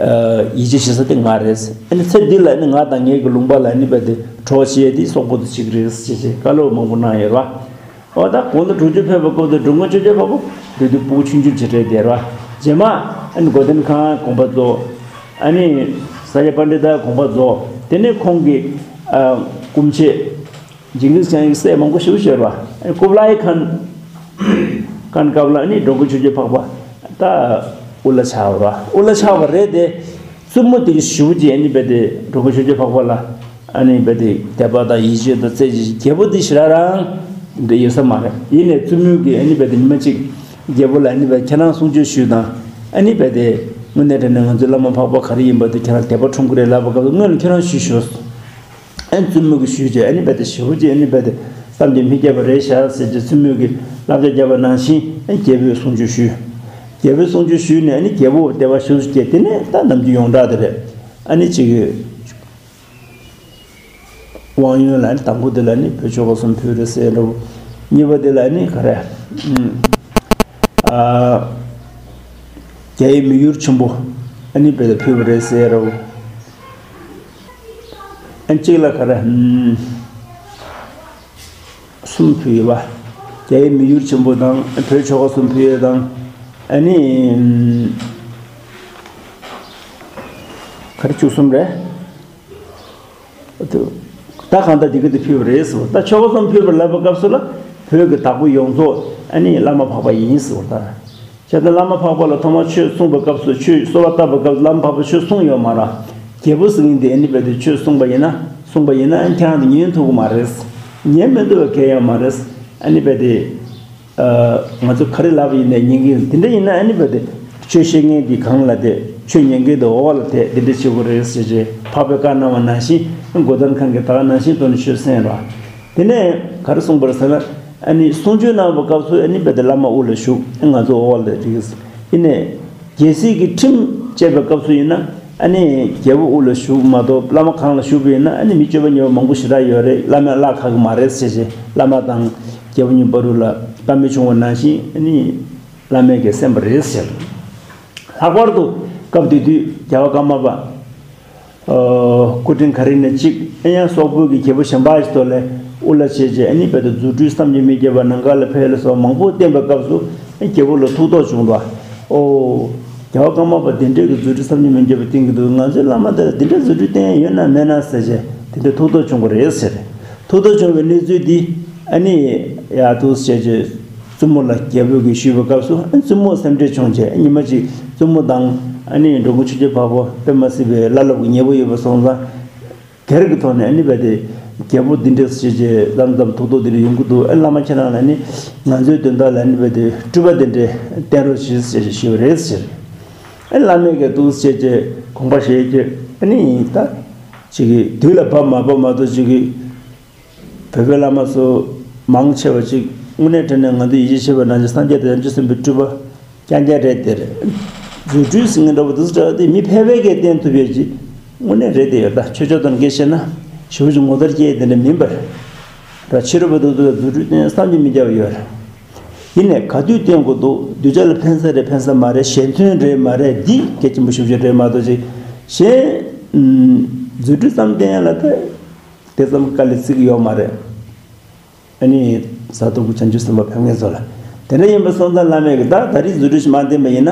ཡིད་ཆེས་བྱེད་ས་དེ་ང་རེད། ཨ་ནི་ཚེ་འདི་ལ་ཨ་ནི་ང་དང་ངའི་གི་ལུང་པ་ལ་ཨ་ནི་རྦད་དེ་གྲོགས་བྱེད་ཡས་དེ་སོག་པོ་དེ་ཅིག་རེད་ཟེར་བྱས་བཀའ་སློབ་མང་པོ་གནང་ཡོད་རེད་བ། འོ་ད་གོང་དུ་དྲུག་ཅུ་ཕེབས་པ་སྐབས་དུ་འགྲོ་མགོན་ཆོས་རྒྱལ་འཕགས་པ་དེ་དུས་སྤུ་གུ་ཆུང་ཆུང་ཅིག་རེད་དེ་རེད་བ། རྗེས་མ་ཨ་ནི་གོ་དན་ཁང་དགོངས་པ་རྫོགས། ཨ་ནི་ས་སྐྱ་པཎྜི་ཏའི་དགོངས་པ་རྫོགས། དེ་ནས་ཁོང་གི་ཨ་སྐུ་མཆེད་ཇིང་གིས་ཁཱན་གྱི་སྲས་མང་པོ་ཞིག་བཞུགས་པ། ཨ་ནི་ཀུབ་ལའི་ཁཱན། ཁཱན་སྐབས་ལ་ཨ་ནི་འགྲོ་མགོན་ཆོས་རྒྱལ་འཕགས་པ་ད་དབུ་བླ་ཆགས་པ་རེད། དབུ་བླ་ཆགས་པ་རེད་དེ། བཙུན་མོ་དེ་གི་ཞུ་རྗེས་ཨ་ནི་རྦད་དེ་འགྲོ་མགོན་ཆོས་རྒྱལ་འཕགས་པ་ལ་ཨ་ནི་རྦད་དེ་དད་པ་དང་ཡིད་ཆེས་དང་བརྩེ་གཅིག་རྒྱལ་པོ་དེ་ཞེ་དྲག་རང་འདི་ཡོད་ས་མ་རེད། ཡིན་ནའི་བཙུན་མོ་གིས་ཨ་ནི་རྦད་དེ་ཉི་མ་གཅིག་རྒྱལ་པོ་ལ་ཨ་ནི་རྦད་ཁྱེད་རང་གསུང་ཆོས་ཞུས་དང་། ཨ་ནི་རྦད་དེ་དངོས་གནས་དྲང་གནས་ང་ཚོའི་བླ་མ་འཕགས་པ་ག་རེ་ཡིན་པ་དེ་ཁྱེད་རང་དད་པ་འཁྲུངས་ཀྱི་རེད་ལབ་པ་སྐབས་སུ་སྔོན་ལ་ཁྱེད་རང་ཞུས་ཞུས། ཨ་ནི་བཙུན་མོ་གིས་ཞུས་རྗེས་ཨ་ནི་རྦད་དེ་ཞེ་པོ་ཅིག་ཨ་ནི་རྦད་དེ་བསམ་གྱིས་མི་ཁྱབ་པ་རེད་ཤག་ཟེར་རྗེས་བཙུན་མོ་གིས་བསླབ་བྱ་བརྒྱབ་པ་ནང་བཞིན་ཨ་ནི་རྒྱལ་པོས་གསུང་ཆོས་ཞུས། རྒྱལ་པོས་གསུང་ཆོས་ཞུས་ནས་ཨ་ནི་རྒྱལ་པོ་དད་པ་ཞེ་པོ་ཅིག་སྐྱེས། དེ་ནས་ད་ནམ་རྒྱུན་ཡོངས་གྲགས་དེ་རེད། ཨ་ནི་ཅིག་དབང་ཡོན་ལ་ཨ་ནི་དང་པོ་དེ་ལ་ཨ་ནི་བོད་ཆོལ་ཁ་གསུམ་ཕུལ་རེད་ཟེར་འདྲ་བོ། གཉིས་པ་དེ་ལ་ཨ་ནི་ག་རེ། ཨ་རྒྱ་ཡི་མི་ཡུལ་ཆེན་པོ་ཨ་ནི་རྦད་དེ་ཕུལ་བ་རེད་ཟེར་འདྲ་བོ། ཨ་གཅིག་ལ་ག་རེ། ཨམ། གསུམ་ཕུལ་ཡོད་པ། རྒྱ་ཡི་མི་ཡུལ་ཆེན་པོ་དང་བོད་ཆོལ་ཁ་གསུམ་ཕུལ་ཡོད་དང་། ཨ་ནི་ཨམ། ག་རེ་བཅུ་གསུམ་རེད། ད་གང་ལྟར་འདི་ག་དེ་ཕུལ་བ་རེད་ཟེར་བ། ད་ཆོལ་ཁ་གསུམ་ཕུལ་བ་ལབ་པའི་སྐབས་སུ་ལ་བོད་ཀྱི་བདག་པོ་ཡོངས་རྫོགས་ཨ་ནི་བླ་མ་འཕགས་པ་ཡིན་ཟེར་བ་ད། བྱས་ཙང་བླ་མ་འཕགས་པ་ལ་ཐོག་མར་ཆོས་གསུངས་པའི་སྐབས་སུ་ཆོས་གསོལ་བ་བཏབ་པའི་སྐབས་སུ་བླ་མ་འཕགས་པས་ཆོས་གསུངས་ཡོད་མ་རེད། རྒྱལ་པོ་ཟེར་མཁན་དེ་ཨ་ནི་རྦད་དེ་ཆོས་གསུངས་པ་ཡིན་ན་གསུངས་པ་ཡིན་ན་ཨ་ནི་ཁྱེད་རང་དེ་ཉན་ཐུབ་ཀྱི་མ་རེད། ཉན་མི་ཐུབ་པ་གང་ཡང་མ་རེད། ཨ་ནི་རྦད་དེ་ཨ་ང་ཚོ་ག་རེ་ལབ་པ་ཡིན་ནའི་ཉན་གྱི་ཡོད། དེ་འདྲ་ཡིན་ན་ཨ་ནི་རྦད་དེ་ཆོས་བཤད་མཁན་དེ་གང་ལ་དེ་ཆོས་ཉན་མཁན་དེ་འོག་ལ་དེ་དེ་འདྲ་བྱེད་དགོས་རེད་ཟེར་བྱས་འཕགས་པས་བཀའ་གནང་བ་ནང་བཞིན་གོ་དན་ཁཱན་གྱིས་ད་ག་ནང་བཞིན་ཐོག་ནས་ཆོས་གསན་རོགས། དེ་ནས་ག་རེ་གསུངས་པ་རེད་ཟེར་ན། ཨ་ནི་གསུང་ཆོས་གནང་བའི་སྐབས་སུ་ཨ་ནི་རྦད་དེ་བླ་མ་དབུ་ལ་བཞུགས། ང་ཚོ་འོག་ལ་རེད། ཡིན་ནའི་རྒྱལ་སྲིད་ཀྱི་ཁྲིམས་བཅད་པའི་སྐབས་སུ་ཡིན་ན་ཨ་ནི་རྒྱལ་པོ་དབུ་ལ་བཞུགས་མ་གཏོགས་བླ་མ་གང་ལ་བཞུགས་པ་ཡིན་ན་ཨ་ནི་མི་སྤྱོད་པ་ཉེས་པ་མང་པོ་ཞེ་དྲག་ཡོད་རེད། བླ་མས་གླགས་ཁག་གི་མ་རེད་ཟེར་བྱས་བླ་མ་དང་རྒྱལ་པོ་གཉིས་བར་དུ་ལ་བཀའ་མོལ་བྱུང་བ་ནང་བཞིན་ཨ་ནི་བླ་མས་ཀྱིས་གསན་པ་རེད་ཟེར། ལྷག་པར་དུ་སྐབས་དེ་དུས་རྒྱལ་བ་ཀརྨ་པ། ཨོ། སྐུ་ཕྲེང་ག་རེ་ནས་གཅིག་ཨེ་ཡང་སོག་པོའི་གི་རྒྱལ་པོ་གཞན་པ་ཞིག་ཐོག་ལ་དབུ་བླ་བྱས་རྗེས་ཨ་ནི་རྦད་དེ་རྫུ་འཕྲུལ་བསམ་གྱིས་མི་ཁྱབ་པ་ནམ་མཁའ་ལ་འཕེལ་ལ་སོགས་མང་པོ་བསྟན་པའི་སྐབས་སུ་ཨ་རྒྱལ་པོ་ལ་ཐུགས་དོགས་བྱུང་འདུག་ཨོ། རྒྱལ་བ་ཀརྨ་པ་དེ་འདྲའི་གི་རྫུ་འཕྲུལ་བསམ་གྱིས་མི་ཁྱབ་པ་བསྟན་གྱི་འདུག་ང་ཚོའི་བླ་མ་དེ་ལ་དེ་འདྲའི་རྫུ་འཕྲུལ་བསྟན་ཡོད་ན་མེད་ན་ཟེར་རྗེས་དེ་འདྲའི་ཐུགས་དོགས་བྱུང་བ་རེད་ཟེར། ཐུགས་དོགས་བྱུང་བའི་གནས་ཚུལ་འདི་ཨ་ནི་ཡར་འདུག་བྱས་རྗེས། བཙུན་མོ་ལ་རྒྱལ་པོས་ཀྱིས་ཞུས་པའི་སྐབས་སུ་ཨ་བཙུན་མོ་སེམས་ཁྲལ་བྱུང་རྗེས་ཉི་མ་གཅིག་བཙུན་མོ་དང་ཨ་ནི་འགྲོ་མགོན་ཆོས་རྒྱལ་འཕགས་པ་དཔེ་མ་སྲིད་པའི་བླ་སློབ་ཀྱི་ཉེ་པོ་ཡོད་པ་སོང་ཙང་། སྒེར་གྱི་ཐོག་ནས་ཨ་ནི་རྦད་དེ་རྒྱལ་པོ་འདི་འདྲས་བྱས་རྗེས་མཚམས་མཚམས་ཐུགས་དོགས་འདི་འདྲ་ཡོང་གི་འདུག་ཨ་བླ་མ་ཁྱེད་རང་ལ་ནི་ང་ཚོའི་དོན་དག་ལ་ཨ་ནི་རྦད་དེ་སྤྲུལ་པ་འདི་འདྲས་བསྟན་རོགས་ཞེས་ཞེས་ཞུས་པ་རེད་ཟེར། ཨ་བླ་མས་ཀྱིས་འདུག་བྱས་རྗེས་དགོངས་པ་བཞེས་རྗེས་ཨ་ནི་ད་ཅིག་གིས་དུས་ལ་བབ་མ་བབ་མ་གཏོགས་ཅིག་གིས། བོད་པའི་བླ་མ་ཚོ་མང་ཆེ་བ་ཅིག་དངོས་གནས་དྲང་གནས་ང་ཚོས་ཡིད་ཆེས་བྱེད་པ་ནང་བཞིན་སངས་རྒྱས་དང་བྱང་ཆུབ་སེམས་དཔའི་སྤྲུལ་པ་རྐྱང་རྐྱང་རེད་དེ་རེད། རྫུ་འཕྲུལ་ཟེར་མཁན་འདྲ་པོ་འདི་ཚོ་འདྲ་བ་དེ་མི་ཕལ་པས་ཀྱིས་བསྟན་ཐུབ་ཡས་ཅིག་དངོས་གནས་རེད་དེ་ཡོད། ད་ཆོས་ཕྱོགས་དང་འགལ་བཤད་ན་ཞེ་པོ་ཅིག་ངོ་མཚར་སྐྱེ་ཡས་དེ་འདྲ་མིན་པར། ད་ཕྱི་རོལ་པ་དེ་ཚོ་ལ་རྫུ་འཕྲུལ་བསྟན་བསམ་གྱིས་མི་ཁྱབ་པ་ཡོད་རེད། ཡིན་ནས་ག་དུས་བསྟན་དགོས་འདུག་གདུལ་བྱ་ལ་ཕན་ས་རེད་ཕན་ས་མ་རེད་ཞལ་མཐུན་རེད་མ་རེད་འདི་གལ་ཆེན་པོ་ཞེ་པོ་ཅིག་རེད་མ་གཏོགས་ཅིག་གཞན། རྫུ་འཕྲུལ་ཙམ་བསྟན་ཡ་ལ་ད། དེ་ཙམ་དཀའ་ལས་བརྩི་གི་ཡོད་མ་རེད། ཨ་ནི་གཟའ་ཐོ་གུ་བྱང་ཆུབ་སེམས་དཔའ་ཕེབས་མཁན་ཚོ་ལ། དེ་འདྲ་ཡིན་པ་སོང་ཙང་བླ་མས་ཀྱིས་ད་ད་རེས་རྫུ་འཕྲུལ་ཞིག་མ་བསྟན་པ་ཡིན་ན་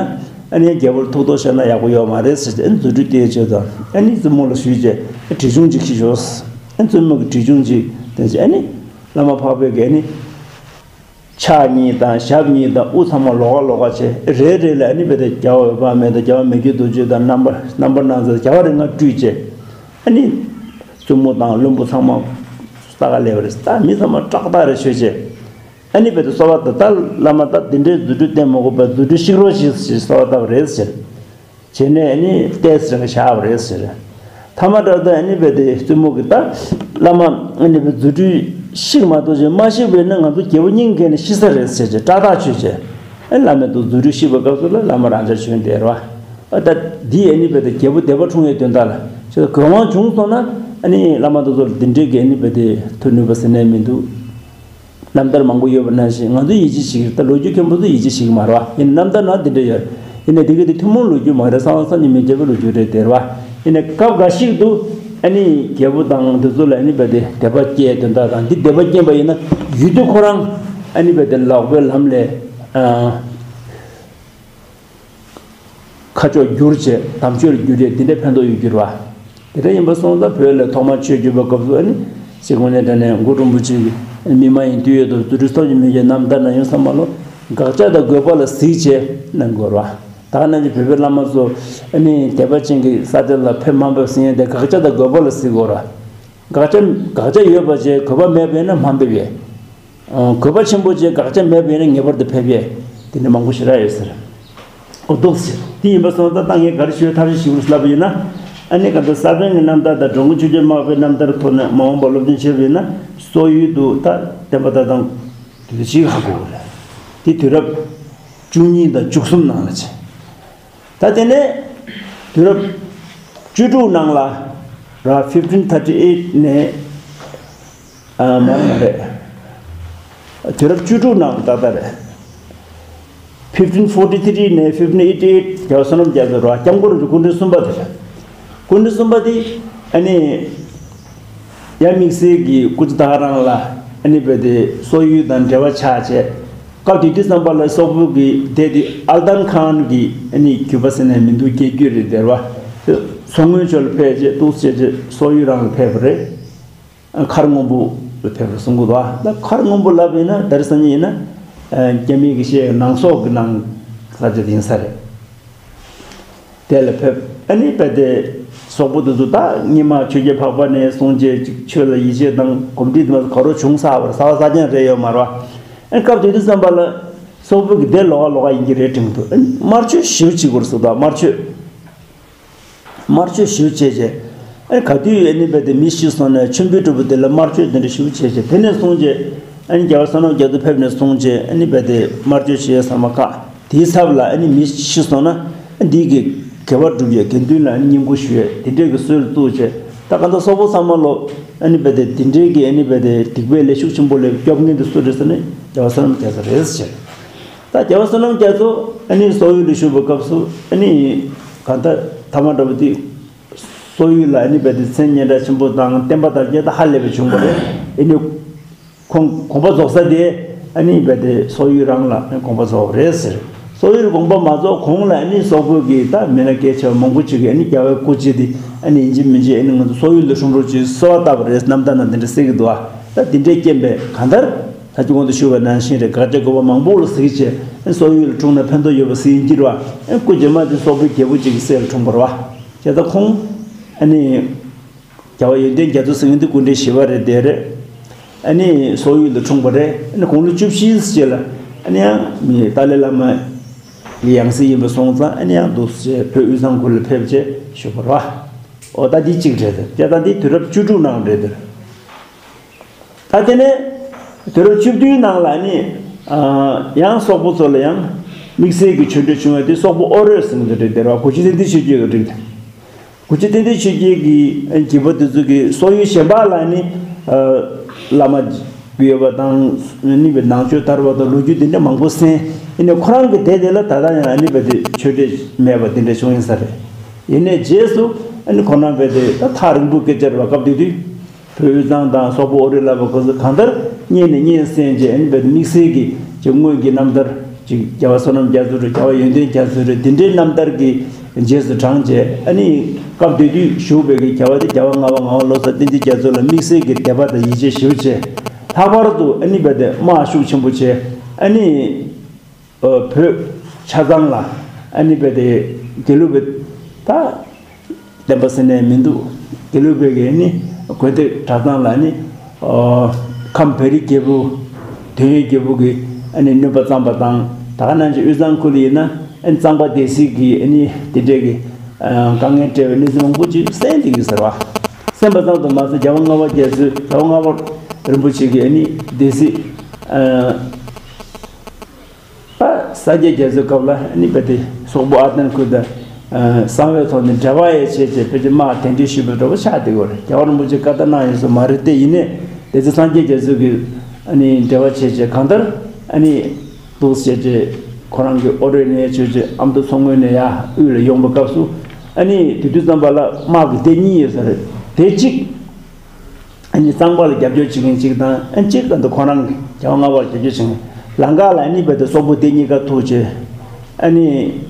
ཨ་ནི་རྒྱལ་པོར་ཐུགས་དོགས་བཞག་ན་ཡག་པོ་ཡོད་མ་རེད་ཟེར་ཏེ་ཨ་ནི་རྫུ་འཕྲུལ་བསྟན་བྱས་ཙང་ཨ་ནི་བཙུན་མོ་ལ་ཞུས་རྗེས་ཨ་བྲིས་ཆུང་ཅིག་ཤིག་ཞོག་ཨ་བཙུན་མོ་གིས་བྲིས་ཆུང་ཅིག་བསྟན་བྱས་ཨ་ནི་བླ་མ་འཕགས་པས་ཀྱིས་ཨ་ནི། ཕྱག་གཉིས་དང་ཞབས་གཉིས་དང་དབུ་ཚང་མ་ལོགས་ཀ་ལོགས་ཀ་བྱས་རེ་རེ་ལ་ཨ་ནི་རྦད་དེ་རྒྱལ་བ་འོད་དཔག་མེད་དང་རྒྱལ་བ་མི་བསྐྱོད་རྡོ་རྗེ་དང་རྣམ་པར་རྣམ་པར་སྣང་མཛད་རྒྱལ་བ་རིགས་ལྔ་སྤྲུལ་བྱས། ཨ་ནི་བཙུན་མོ་དང་བློན་པོ་ཚང་མ་ས་ག་ལེབ་རེད། ད་མི་ཚང་མ་སྐྲག་ཐག་རེ་ཆོད་བྱས། ཨ་ནི་རྦད་དེ་གསོལ་བ་དང་ད་བླ་མ་ད་འདི་འདྲའི་རྫུ་འཕྲུལ་བསྟན་མ་དགོས་པར་རྫུ་འཕྲུལ་བཤིག་རོགས་ཞེས་ཞེས་གསོལ་བ་བཏབ་པ་རེད་ཟེར། བྱས་ནས་ཨ་ནི་ཏོག་ཙམ་བཞག་པ་རེད་ཟེར། ཐ་མ་དྲག་ཏུ་ཨ་ནི་རྦད་དེ་བཙུན་མོ་གིས་ད་བླ་མ་ཨ་ནི་རྦད་རྫུ་འཕྲུལ་བཤིག་མ་གཏོགས་ཅིག་མ་བཤིག་པ་ཡིན་ན་ང་ཚོ་རྒྱལ་པོ་སྙིང་གས་ནས་ཤི་ས་རེད་ཟེར་བྱས་སྐྲག་ཐག་ཆོད་བྱས། ཨ་བླ་མས་འདུག་རྫུ་འཕྲུལ་བཤིག་པའི་སྐབས་སུ་ལ་བླ་མ་རང་འཇགས་བྱོན་བསྡད་རེད་བ། ཨ་ད་འདི་ཨ་ནི་བས་ཏེ་རྒྱལ་པོ་སྡེ་པ་འཁྲུངས་ཡའི་དོན་དག་ལ་ཅི་དགོས་དབང་བྱུང་སོང་ན་ཨ་ནི་བླ་མ་དེ་ཚོ་ལ་འདི་འདྲའི་གི་ཨ་ནི་བས་ཏེ་མཐུ་ནུས་པ་ཟེར་ནས་མི་འདུག་རྣམ་ཐར་མང་པོ་ཡོད་པ་ནང་བཞིན་ང་ཚོ་ཡིད་ཆེས་བྱེད་ཀྱི་རེད། ད་ལོ་རྒྱུས་མཁན་པོ་ཚོ་ཡིད་ཆེས་བྱེད་ཀྱི་མ་རེད་བ། ཡིན་ནའི་རྣམ་ཐར་ནང་འདི་འདྲ་ཡོད། ཡིན་ནའི་འདི་ག་དེ་ཐུན་མོང་ལོ་རྒྱུས་མ་རེད། གསང་བ་སངས་རྒྱས་མི་རྒྱལ་པོའི་ལོ་རྒྱུས་རེད་དེ་རེད་བ། ཡིན་ནའི་སྐབས་འགའ་ཞིག་ཏུ་ཨ་ནི་རྒྱལ་པོ་དང་འདི་ཚོ་ལ་ཨ་ནི་བས་ཏེ་དད་པ་སྐྱེས་དོན་དག་དང་འདི་དད་པ་སྐྱེས་པ་ཡིན་ན་ཡུལ་དུས་ཁོ་རང་ཨ་ནི་བས་ཏེ་ལོག་པའི་ལམ་ལས་ཨ། ཁ་ཕྱོགས་བསྒྱུར་བྱས་དམ་ཆོས་ལ་བསྒྱུར་བྱས་འདི་འདྲའི་ཕན་ཐོགས་ཡོད་རྒྱུ་རེད་བ། དེ་འདྲ་ཡིན་པ་སོང་ཙང་བོད་ལ་ཐོག་མར་ཆོས་བསྒྱུར་བའི་སྐབས་སུ་ཨ་ནི་གཅིག་དངོས་གནས་དྲང་གནས་མགོ་འདྲོན་པོ་ཆེ་གི་མི་མ་ཡིན་དུས་ཡོད་དོ་རྫུ་འཕྲུལ་སྟོབས་ཀྱིས་མི་བྱེད་རྣམ་ཐར་ན་ཡོང་ས་མ་ལོ། དགག་བྱ་དང་དགོས་པ་ལ་གཟིགས་བྱས་གནང་དགོས་རེད་བ། ད་ག་ནང་བཞིན་བོད་པའི་བླ་མ་ཚོ་ཨ་ནི་དད་པ་ཅན་གྱི་ས་སྟེང་ལ་ཕེབས་མ་ཕེབས་ཟེར་ཡས་དེ་དགག་བྱ་དང་དགོས་པ་ལ་གཟིགས་དགོས་རེད་བ། དགག་བྱ་དགག་བྱ་ཡོད་པ་བྱས་དགོས་པ་མེད་པས་ན་མ་ཕེབས་ཡས། དགོས་པ་ཆེན་པོ་ཅན་དགག་བྱ་མེད་པ་ཡིན་ན་ངེས་པར་དུ་ཕེབས་ཡས། དེ་འདྲ་མང་པོ་ཞེ་དྲག་ཡོད་ཟེར། འོ་འདུག་ཟེར། དེ་ཡིན་པ་སོང་ཙང་ད་ངས་ག་རེ་ཞུ་ཐབས་ཤེས་ཞུ་དགོས་ལབ་པ་ཡིན་ན། ཨ་ནི་ག་ཚོད་ས་བོན་གྱི་རྣམ་ཐར་དང་འགྲོ་མགོན་ཆོས་རྒྱལ་མར་པའི་རྣམ་ཐར་ཐོག་ནས་མ་འོངས་པ་སློབ་སྦྱོང་བྱས་པ་ཡིན་ན་སོག་ཡུལ་དུ་ད་བསྟན་པ་དར་སྟངས་དེ་ཚོ་ཅིག་ཧ་གོ་གི་རེད། དེ་དུས་རབས་བཅུ་གཉིས་དང་བཅུ་གསུམ་ནང་ལ་བྱས། ད་དེ་ནས་དུས་རབས་བཅུ་དྲུག་ནང་ལ་ར་fifteen thirty eight ནས་ཨ་མ་མ་རེད། དུས་རབས་བཅུ་དྲུག་ནང་ཏག་ཏག་རེད། fifteen forty three ནས་fifteen eighty eight རྒྱལ་བ་བསོད་ནམས་རྒྱ་མཚོ་ར་སྐྱབས་མགོན་རིན་པོ་ཆེ་སྐུ་ཕྲེང་གསུམ་པ་དེ་རེད། སྐུ་ཕྲེང་གསུམ་པ་དེ་ཨ་ནི་ཡང་དམིགས་བསལ་གྱི་སྐུ་ཚེ་ད་ག་རང་ལ་ཨ་ནི་བས་ཏེ་སོག་ཡུལ་དང་འབྲེལ་བ་ཆགས་བྱས། སྐབས་དེ་དུས་ཙམ་པ་ལ་སོག་པོ་གི་སྡེ་དེ་ཨལ་ཏན་ཁཱན་གྱི་ཨ་ནི་རྒྱུད་པ་ཟེར་ནས་མི་འདུག་རྒྱལ་རྒྱུད་རེད་དེ་རེད་བ། མཚོ་སྔོན་ཕྱོགས་ལ་ཕེབས་རྗེས་འདུག་བྱས་རྗེས་སོག་ཡུལ་རང་ལ་ཕེབས་པ་རེད། མཁར་སྔོན་པོ་ལ་ཕེབས་པར་གསུང་གི་འདུག་བ། ད་མཁར་སྔོན་པོ་ལབ་ཡིན་ན་ད་རེས་སང་ཉིན་ཡིན་ན་རྒྱ་མི་གི་བཤད་ནང་སོག་གི་ནང་ས་ཆ་དེ་ཡིན་ས་རེད། དེ་ལ་ཕེབས། ཨ་ནི་བས་ཏེ་སོག་པོ་དེ་ཚོ་ད་སྔོན་མ་ཆོས་རྒྱལ་འཕགས་པ་ནས་བཟུང་བྱས་ཅིག་ཆོས་ལ་ཡིད་ཆེས་དང་གོམས་འདྲིས་དེ་མ་ག་རེ་བྱུང་ས་བར་ས་བ་ས་ཆ་རེད་ཡོད་མ་རེད་བ། ཨ་ནི་སྐབས་དེ་དུས་ཙམ་པ་ལ་སོག་པོ་གི་སྡེ་ལོགས་ཀ་ལོགས་ཀ་ཡིན་གྱི་རེད་དྲན་གྱི་འདུག་ཨ་ནི་དམར་མཆོད་ཞེ་པོ་ཅིག་དགོས་རེད་ཟེར་འདུག་དམར་མཆོད། དམར་མཆོད་ཞེ་པོ་བྱས་བྱས། ཨ་ནི་ག་དུས་ཨ་ནི་བས་ཏེ་མི་ཤི་སོང་ན་མཆོད་འབུལ་གྲུབ་པ་དེ་ལ་དམར་མཆོད་དེ་འདྲ་ཞེ་པོ་བྱས་བྱས། དེ་ནས་བཟུང་བྱས་ཨ་ནི་རྒྱལ་བ་བསོད་ནམས་རྒྱ་མཚོ་ཕེབས་ནས་བཟུང་བྱས་ཨ་ནི་བས་ཏེ་དམར་མཆོད་བྱེད་ཡས་ཚང་མ་བཀག་དེའི་ཚབ་ལ་ཨ་ནི་མི་ཤི་སོང་ན་ཨ་འདི་གི་དགེ་བ་སྒྲུབ་ཡས་དགེ་འདུན་ལ་ཨ་ནི་བསྙེན་བཀུར་ཞུ་ཡས་དེ་འདྲས་ཀྱི་སྲོལ་བཙུགས་བྱས། ད་གང་ལྟར་སོག་པོ་ཚང་མ་ལོ་ཨ་ནི་བས་ཏེ་དེ་འདྲས་ཀྱི་ཨ་ནི་བས་ཏེ་སྡིག་པའི་ལས་ཤུགས་ཆེན་པོ་ལས་སྐྱོབ་མཁན་དེ་སུ་རེད་ཟེར་ན་རྒྱལ་བ་བསོད་ནམས་རྒྱ་མཚོ་རེད་ཟེར། ད་རྒྱལ་བ་བསོད་ནམས་རྒྱ་མཚོ་ཨ་ནི་སོག་ཡུལ་ལ་བཞུགས་པའི་སྐབས་སུ་ཨ་ནི་གང་ལྟར་ཐ་མ་འདྲ་བོ་དེ་སོག་ཡུལ་ལ་ཨ་ནི་བས་ཏེ་མཚན་སྙན་གྲགས་ཆེན་པོ་དང་བསྟན་པ་དར་རྒྱས་ད་ཧ་ལས་པའི་བྱུང་བ་རེད། ཨ་ནི་ཁོང་དགོངས་པ་རྫོགས་ས་དེ་ཨ་ནི་བས་ཏེ་སོག་ཡུལ་རང་ལ་དགོངས་པ་རྫོགས་པ་རེད་ཟེར། སོག་ཡུལ་དགོངས་པ་མ་རྫོགས་གོང་ལ་ཨ་ནི་སོག་པོ་གི་ད་མི་སྣ་གལ་ཆེ་བ་མང་པོ་ཅིག་གིས་ཨ་ནི་རྒྱལ་བའི་སྐུ་ཕྱྭ་དེ་ཨ་ནི་ཡིན་གཅིག་མིན་གཅིག་ཨ་ནི་ང་ཚོ་སོག་ཡུལ་ལ་འཁྲུངས་རོགས་ཅེས་གསོལ་བ་བཏབ་པ་རེད། རྣམ་ཐར་ནང་དེ་འདྲ་གསལ་གྱི་འདུག་ཨ། ད་དེ་འདྲའི་རྐྱེན་པས་གང་ལྟར། ད་ཅི་གོང་དུ་ཞུས་པ་ནང་བཞིན་རེད། དགག་བྱ་དགོས་པ་མང་པོ་ལ་གཟིགས་བྱས་སོག་ཡུལ་ལ་འཁྲུངས་ན་ཕན་ཐོགས་ཡོད་པ་གཟིགས་ཡིན་གྱི་རེད་བ། སྐུ་རྗེས་མ་དེ་སོག་པོའི་རྒྱལ་པོ་གཅིག་གི་སྲས་ལ་འཁྲུངས་པ་རེད་བ། བྱས་ཙང་ཁོང་ཨ་ནི་རྒྱལ་བ་ཡོན་ཏན་རྒྱ་མཚོ་ཟེར་མཁན་དེ་སྐུ་ཕྲེང་བཞི་པ་རེད་དེ་རེད། ཨ་ནི་སོག་ཡུལ་ལ་འཁྲུངས་པ་རེད། ཨ་ནི་དགུང་ལོ་བཅུ་བཞིའི་རྗེས་ལ་ཨ་ནི་ཡང་མི་ཏཱ་ལའི་བླ་མ་གི་ཡང་སྲིད་ཡིན་པ་སོང་ཙང་ཨ་ནི་ཡང་འདུག་སེ་བོད་དབུས་གཙང་ཁུལ་ལ་ཕེབས་བྱས་བཞུགས་པ་རེད་བ། འོ་ད་འདི་གཅིག་རེད་དེ། བྱས་ཙང་འདི་དུས་རབས་བཅུ་དྲུག་ནང་རེད་དེ། ད་དེ་ནས་དུས་རབས་བཅུ་བདུན་ནང་ལ་ནི་ཨ་ཡང་སོག་པོ་ཚོ་ལ་ཡང་དམིགས་བསལ་གྱི་ཆོས་འབྲེལ་བྱུང་བ་དེ་སོག་པོ་ཨོ་རོད་ཟེར་མཁན་དེ་རེད་དེ་ར། གུ་ཤྲི་ཙན་དན་ཆོས་རྒྱལ་གྱི་རིང་དེ། གུ་ཤྲི་ཙན་དན་ཆོས་རྒྱལ་གྱི་རྒྱལ་པོ་དེ་ཚོ་གིས་སོག་ཡུལ་གཞན་པ་ལ་ནི་ཨ་བླ་མ་ཡོད་པ་དང་ནི་བའི་ནང་ཆོས་དར་བ་དང་ལོ་རྒྱུས་དེ་འདྲ་མང་པོ་གསན། ཡིན་ནའི་ཁོ་རང་གི་སྡེ་དེ་ལ་ད་ལྟ་ཡང་ནི་བའི་དེ་ཆོས་འབྲེལ་མེད་པ་དེ་འདྲ་བྱུང་ཡིན་ས་རེད། ཡིན་ནའི་རྗེས་སུ་ཨ་ནི་ཁོ་རང་བས་དེ་ད་ཐག་རིང་པོ་སྐད་ཆ་རེད་བ། སྐབས་དེ་དུས་བོད་དབུས་གཙང་དང་སོག་པོ་ཨོ་རི་ལ་བ་ཁོ་ཚོ་གང་ལྟར་གཉེན་ནས་གཉེན་བསྲེས་རྗེས་ཨ་ནི་བས་དེ་དམིགས་བསལ་གྱི་ཅིག་སྔོན་གྱི་རྣམ་ཐར་ཅིག་རྒྱལ་བ་བསོད་ནམས་རྒྱ་མཚོ་རེད། རྒྱལ་བ་ཡོན་ཏན་རྒྱ་མཚོ་རེད། དེ་འདྲའི་རྣམ་ཐར་གྱི་རྗེས་སུ་འབྲངས་རྗེས་ཨ་ནི་སྐབས་དེ་དུས་བཞུགས་པའི་གི་རྒྱལ་བ་དེ་རྒྱལ་བ་ལྔ་པ་ངག་དབང་བློ་བཟང་བསྟན་འཛིན་རྒྱ་མཚོ་ལ་དམིགས་བསལ་གྱི་དད་པ་དང་ཡིད་ཆེས་ཞེ་པོ་བྱས། ལྷག་པར་དུ་ཨ་ནི་བས་དེ་དམག་ཤུགས་ཆེན་པོ་བྱས་ཨ་ནི། ཨ་བོད་ཆ་ཚང་ལ་ཨ་ནི་བས་དེ་དགེ་ལུགས་པའི་ད་བསྟན་པ་ཟེར་ནས་མི་འདུག་དགེ་ལུགས་པའི་གི་ཨ་ནི་དགོན་སྡེ་གྲྭ་ཚང་ལ་ཨ་ནི་ཨ་ཁམས་བོད་རིགས་རྒྱལ་པོ་དོན་ཡོད་རྒྱལ་པོ་གི་ཨ་ནི་གནོད་པ་བསྩམས་པ་དང་། ད་ག་ནང་བཞིན་དབུས་གཙང་ཁུལ་ཡིན་ན་ཨ་ནི་གཙང་པ་སྡེ་སྲིད་ཀྱི་ཨ་ནི་དེ་འདྲས་ཀྱི་ཨ་དཀའ་ངལ་སྤྲད་པའི་གནས་ཚུལ་མང་པོ་ཅིག་གསན་བསྡད་ཀྱི་ཟེར་བ། གསན་པ་ཙམ་དུ་མ་ཟད་རྒྱལ་བ་ལྔ་པ་རྒྱ་མཚོས་རྒྱལ་བ་ལྔ་པ་རིན་པོ་ཆེ་གི་ཨ་ནི་སྡེ་སྲིད་ཨ། ད་ས་སྐྱ་རྒྱ་མཚོའི་སྐབས་ལ་ཨ་ནི་བས་དེ་སོག་པོ་ཨར་ཏན་ཁུལ་དང་ གསང་བའི་ཐོག་ནས་འབྲེལ་བ་ཡང་བྱས་བྱས་ཕལ་ཆེར་དམག་གདན་འདྲེན་ཞུས་པའི་འདྲ་པོ་ཆགས་བསྡད་ཡོད་རེད། རྒྱལ་བ་རིན་པོ་ཆེ་བཀའ་བཏང་གནང་ཡོད་ས་མ་རེད་དེ། ཡིན་ནའི་དེ་ཚོ་སངས་རྒྱས་རྒྱ་མཚོ་གིས་ཨ་ནི་འབྲེལ་བ་བྱས་བྱས་གང་ལྟར་ཨ་ནི་འདུག་བྱས་བྱས་ཁོ་རང་གི་ཨོ་རོད་ནས་བྱས་བྱས་ཨ་མདོ་མཚོ་སྔོན་ནས་ཡར་དབུས་ལ་ཡོང་པའི་སྐབས་སུ་ཨ་ནི་དེ་དུས་ཙམ་པ་ལ་དམག་གི་སྡེ་གཉིས་ཡོད་ས་རེད། དེ་གཅིག་ཨ་ནི་གཙང་པ་ལ་རྒྱབ་སྐྱོར་བྱེད་མཁན་གཅིག་དང་། ཨ་གཅིག་ག་འདི་ཁོ་རང་གི་རྒྱལ་བ་ལྔ་པ་ལ་རྒྱབ་སྐྱོར་བྱེད་མཁན། ལམ་ཁ་ལ་ཨ་ནི་རྦད་དེ་སོག་པོ་སྡེ་གཉིས་ཀ་ཐུག་བྱས། ཨ་ནི་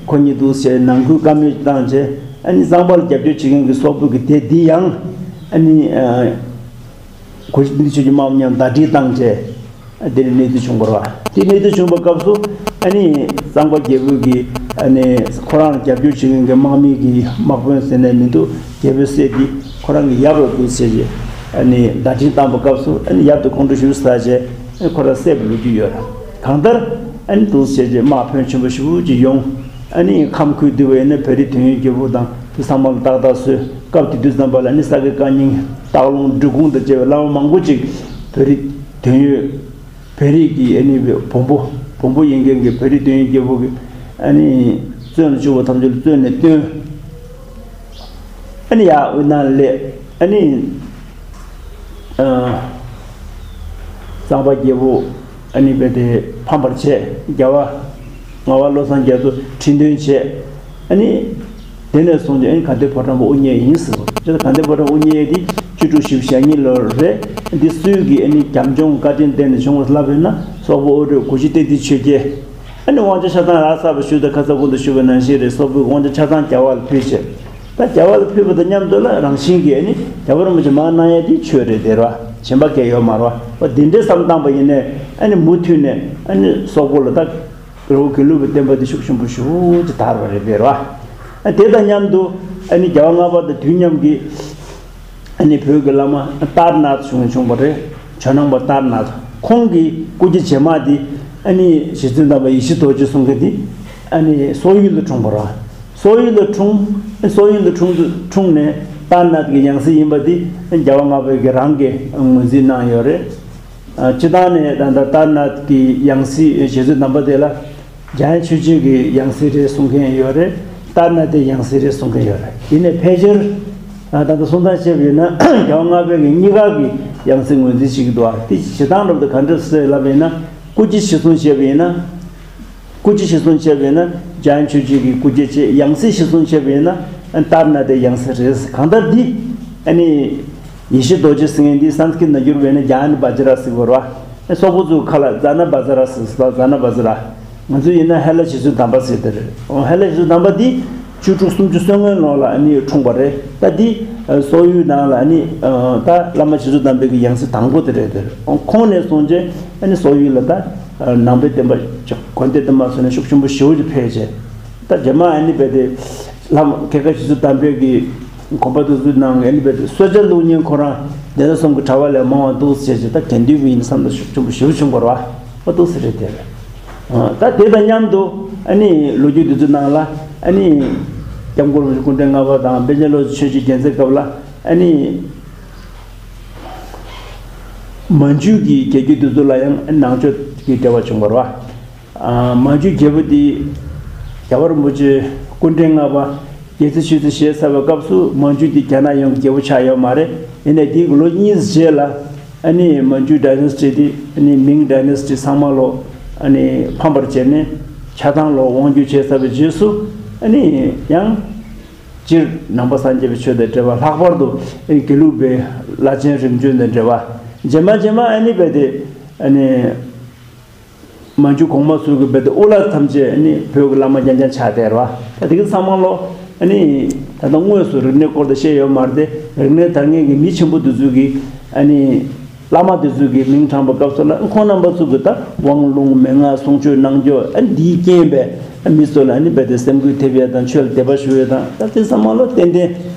ཁོ་གཉིས་འདུག་བྱས་ནང་ཁུལ་བཀའ་མོལ་བཏང་བྱས། ཨ་ནི་གཙང་པ་ལ་རྒྱབ་སྐྱོར་བྱེད་མཁན་གྱི་སོག་པོ་གི་སྡེ་འདི་ཡང་ཨ་ནི་ཨ་གོ་ཤྲི་བདུད་འདུལ་ཆོས་ཀྱི་དམག་མཉམ་ཟླ་སྒྲིལ་བཏང་བྱས། ཨ་དེ་ནས་གནས་ཚུལ་བྱུང་བ་རེད་བ། དེ་གནས་ཚུལ་བྱུང་བའི་སྐབས་སུ་ཨ་ནི་གཙང་པ་རྒྱལ་པོ་གི་ཨ་ནི་ཁོ་རང་ལ་རྒྱབ་སྐྱོར་བྱེད་མཁན་གྱི་དམག་མི་གི་དམག་དཔོན་ཟེར་ནས་མི་འདུག་རྒྱལ་པོའི་སྲས་འདི་ཁོ་རང་གི་ཡབ་ལ་འདུག་བྱས་བྱས། ཨ་ནི་བརྡ་འཕྲིན་བཏང་བའི་སྐབས་སུ་ཨ་ནི་ཡབ་དེ་ཁོང་ཁྲོ་ཞེ་པོ་ཟ་བྱས། ཨ་ནི་ཁོ་རང་བསད་པའི་ལོ་རྒྱུས་ཡོད་རེད། གང་ལྟར་ཨ་ནི་འདུག་བྱས་བྱས་དམག་ཕོན་ཆེན་པོ་ཞེ་པོ་ཅིག་ཡོང་། ཨ་ནི་ཁམས་ཁུལ་འདི་བ་ཡིན་ན་བོད་རིགས་དོན་ཡོད་རྒྱལ་པོ་དང་དེ་ཚང་མ་ལ་ཏག་ཏག་བཟོས། སྐབས་དེ་དུས་ཙམ་པ་ལ་ཨ་ནི་ས་དགེ་བཀའ་རྙིང་སྟག་ལུང་འབྲི་གུང་དང་བཅས་པའི་བླ་མ་མང་པོ་ཅིག་བོད་རིགས་དོན་ཡོད། བོད་རིགས་ཀྱི་ཨ་ནི་བོན་པོ་བོན་པོ་ཡིན་མཁན་གྱི་བོད་རིགས་དོན་ཡོད་རྒྱལ་པོ་གི་ཨ་ནི་བཙོན་ལ་བཅུག་པ་ཐམས་ཅད་ལ་བཙོན་ནས་བཏོན། ཨ་ནི་ཡར་དབུས་ནང་སླེབས། ཨ་ནི་ཨ་གཙང་པ་རྒྱལ་པོ་ཨ་ནི་རྦད་དེ་ཕམ་པར་བྱས། རྒྱལ་བ་ལྔ་པ་བློ་བཟང་རྒྱ་མཚོ་ཁྲི་འདོན་བྱས། ཨ་ནི། དེ་ནས་བཟུང་སྟེ་ཨ་ནི་དགའ་ལྡན་ཕོ་བྲང་པ་དབུ་བརྙེས་ཡིན་ཟེར་བ། ཅེས་དགའ་ལྡན་ཕོ་བྲང་དབུ་བརྙེས་དེ་བཅུ་དྲུག་བཞི་བཅུ་ཞེ་གཉིས་ལོར་རེད། འདི་སུའི་གི་ཨ་ནི་རྒྱབ་ལྗོངས་བཀའ་དྲིན་བརྟེན་ནས་བྱུང་བ་ལབ་ཡིན་ན། སོག་པོ་ཨོ་རོད་གུ་ཤྲི་ཏན་ཏན་ཆོས་རྒྱལ། ཨ་ནི་དབང་ཆ་ཆ་ཚང་རག་ཚར་བ་ཞུ་དང་ཁ་ས་གོང་དུ་ཞུས་པ་ནང་བཞིན་རེད། སོག་པོའི་དབང་ཆ་ཆ་ཚང་རྒྱལ་བ་ལ་ཕུལ་བྱས། ད་རྒྱལ་བ་ལ་ཕུལ་བ་དང་མཉམ་དུ་ལ་རང་བཞིན་གྱིས་ཨ་ནི་རྒྱལ་བ་རིན་པོ་ཆེ་མར་གནང་ཡས་དེ་ཆོས་རེད་དེ་རེད་བ། གཞན་པ་གང་ཡང་ཡོད་མ་རེད་བ། འོ་དེ་འདྲའི་བསམ་བཏང་པ་ཡིན་ནའི་ཨ་ནི་མུ་མཐུད་ནས་ཨ་ནི་སོག་པོ་ལ་ད། རི་བོ་དགེ་ལུགས་པའི་བསྟན་པ་འདི་ཤུགས་ཆེན་པོ་ཞེ་པོ་ཅིག་དར་བ་རེད་པས་ར། ཨ་དེ་དང་མཉམ་དུ་ཨ་ནི་རྒྱལ་བ་ལྔ་པ་དང་དུས་མཉམ་གྱི་ཨ་ནི་བོད་ཀྱི་བླ་མ་ཏཱར་ནཱཐ་བྱུང་བྱུང་བ་རེད། ཇོ་ནང་པ་ཏཱར་ནཱཐ། ཁོང་གི་སྐུ་སྐྱེ་རྗེས་མ་འདི་ཨ་ནི་རྗེ་བཙུན་དམ་པ་ཡེ་ཤེས་རྡོ་རྗེ་གསུང་མཁན་འདི་ཨ་ནི་སོག་ཡུལ་ལ་འཁྲུངས་པ་ར། སོག་ཡུལ་ལ་འཁྲུངས། སོག་ཡུལ་ལ་འཁྲུངས་འཁྲུངས་ནས་ཏཱར་ནཱཐ་ཀྱི་ཡང་སྲིད་ཡིན་པ་འདི་རྒྱལ་བ་ལྔ་པ་གིས་རང་གིས་ངོས་འཛིན་གནང་ཡོད་རེད། ཨ་སྤྱིར་བཏང་ནས་ད་ལྟ་ཏཱར་ནཱཐ་ཀྱི་ཡང་སྲིད་རྗེ་བཙུན་དམ་པ་དེ་ལ་འཇམ་དབྱངས་ཆོས་རྗེ་གི་ཡང་སྲིད་རེད་གསུང་མཁན་ཡོད་རེད། ཏཱར་ནཱཐ་དེ་ཡང་སྲིད་རེད་གསུང་མཁན་ཡོད་རེད། ཡིན་ནའི་ཕལ་ཆེར་ཨ་ད་ལྟ་གསུང་སྟངས་བཤད་པ་ཡིན་ན་རྒྱལ་བ་ལྔ་པའི་གི་གཉིས་ཀ་གི་ཡང་སྲིད་ངོས་འཛིན་བྱེད་ཀྱི་འདུག་ཨ་དེ་བྱེད་སྟངས་འདྲ་པོ་དེ་ག་འདྲ་ཟེར་ལབ་པ་ཡིན་ན། སྐུ་སྐྱེ་གཞི་བཟུང་བྱས་པ་ཡིན་ན། སྐུ་སྐྱེ་གཞི་བཟུང་བྱས་པ་ཡིན་ན་འཇམ་དབྱངས་ཆོས་རྗེ་གི་སྐུ་སྐྱེ་བྱས། ཡང་སྲིད་གཞི་བཟུང་བྱས་པ་ཡིན་ན་ཨ་ཏཱར་ནཱཐ་དེ་ཡང་སྲིད་རེད། གང་ལྟར་འདི་ཨ་ནི་ཡེ་ཤེས་རྡོ་རྗེ་ཟེར་མཁན་འདི་སཾ་སྐྲྀཏ་ནང་བསྒྱུར་བས་ན་ཛྙཱ་ན་བཛྲ་ཟེར་བ་རེད་བ། སོག་པོ་ཚོའི་ཁ་ལ་ཛ་ན་བཛྲ་ཟེར། ཛ་ན་བཛྲ། ང་ཚོ་ཡིན་ན་ཧེ་ལ་རྗེ་བཙུན་དམ་པ་ཟེར་དེ་རེད། ཨོ་ཧེ་ལ་རྗེ་བཙུན་དམ་པ་འདི་བཅུ་དྲུག་སུམ་ཅུ་སོ་ལྔའི་ལོ་ལ་ཨ་ནི་འཁྲུངས་པ་རེད། ད་འདི་སོག་ཡུལ་ནང་ལ་ཨ་ནི་ད་བླ་མ་རྗེ་བཙུན་དམ་པའི་གི་ཡང་སྲིད་དང་པོ་དེ་རེད་དེ་རེད། ཨོ་ཁོང་ནས་བཟུང་རྗེས་ཨ་ནི་སོག་ཡུལ་ལ་ད། ནང་པའི་བསྟན་པ་ཅིག་དགོན་སྡེ་དུ་མ་སོགས་ནས་ཤུགས་ཆེན་པོ་ཞེ་པོ་ཅིག་འཕེལ་བྱས། ད་རྗེས་མ་ཨ་ནི་རྦད་དེ་བླ་མ་ཁྱེད་ཀ་རྗེ་བཙུན་དམ་པའི་གི་དགོངས་པ་དེ་ཚོའི་ནང་ཨ་ནི་རྦད་དེ་གསོལ་ཇ་བླུག་མཁན་ཁོ་རང་གདན་ས་གསུམ་གྱི་གྲྭ་པ་ལས་མང་བ་འདུག་ཟེར་བྱས། ད་དགེ་འདུན་པ་ཡིན་བསམ་ད་ཤུགས་ཆེན་པོ་ཞེ་པོ་བྱུང་བ་རེད་བ། འོ་འདུག་ཟེར་རེད་དེ། ད་དེ་དང་མཉམ་དུ་ཨ་ནི་ལོ་རྒྱུས་དེ་ཚོའི་ནང་ལ་ཨ་ནི་སྐྱབས་མགོན་རིན་པོ་ཆེ་སྐུ་ཕྲེང་ལྔ་པ་དང་པཎ་ཆེན་བློ་བཟང་ཆོས་རྗེ་རྒྱལ་མཚན་སྐབས་ལ་ཨ་ནི། མན་ཇུ་གི་རྒྱལ་རྒྱུད་དེ་ཚོ་ལ་ཡང་ནང་ཆོས་ཀྱི་འབྲེལ་བ་བྱུང་བ་རེད་བ། ཨ་མན་ཇུ་རྒྱལ་པོ་འདི་རྒྱལ་བ་རིན་པོ་ཆེ་སྐུ་ཕྲེང་ལྔ་པ་རྒྱལ་སྲིད་ཆོས་སྲིད་བཞེས་ཚར་བའི་སྐབས་སུ་མན་ཇུ་འདི་རྒྱ་ནག་ཡོངས་ཀྱི་རྒྱལ་པོ་ཆགས་ཡོད་མ་རེད། ཡིན་ནའི་འདི་གི་ལོ་གཉིས་རྗེས་ལ་ཨ་ནི་མན་ཇུ་ཌའི་ནེ་སི་ཊི་འདི་ཨ་ནི་མིང་ཌའི་ནེ་སི་ཊི་ཚང་མ་ལོ་ཨ་ནི་ཕམ་པར་བྱས་ནས་ཆགས་སྡང་ལོ་དབང་སྒྱུར་བྱས་ཚར་བའི་རྗེས་སུ་ཨ་ནི་ཡང་། སྤྱིར་ནང་པ་སངས་རྒྱས་པའི་ཆོས་དང་འབྲེལ་བ། ལྷག་པར་དུ་དགེ་ལུགས་པའི་བླ་ཆེན་རིམ་བྱོན་དང་འབྲེལ་བ། རྗེས་མ་རྗེས་མ་ཨ་ནི་རྦད་དེ་ཨ་ནི་མན་ཇུ་གོང་མ་ཚོ་གི་རྦད་དེ་དབུ་བླ་ཐམས་ཅད་ཨ་ནི་བོད་ཀྱི་བླ་མ་རྐྱང་རྐྱང་ཆགས་བསྡད་རེད་བ། ད་དེ་གི་ཚང་མ་ལོ་ཨ་ནི་ད་ལྟ་དངོས་སུ་རིག་གནས་སྐོར་དུ་བཤད་ཡོད་མ་རེད་དེ། རིག་གནས་དར་མཁན་གྱི་མི་ཆེན་པོ་དེ་ཚོ་གི་ཨ་ནི། བླ་མ་དེ་ཚོ་གི་མིང་དྲངས་པའི་སྐབས་སུ་ལ་ཁོང་རྣམ་པ་ཚོ་གི་ད་དབང་ལུང་མན་ངག་གསུང་ཆོས་གནང་རྒྱུ་ཨ་འདིའི་རྐྱེན་པས་མི་ཚོ་ལ་ཨ་ནི་རྦད་དེ་སེམས་འགུལ་ཐེབས་ཡ་དང་ཆོས་ལ་དད་པ་ཞུ་ཡ་དང་། ད་དེ་ཚང་མ་ལོ་ཏན་ཏན་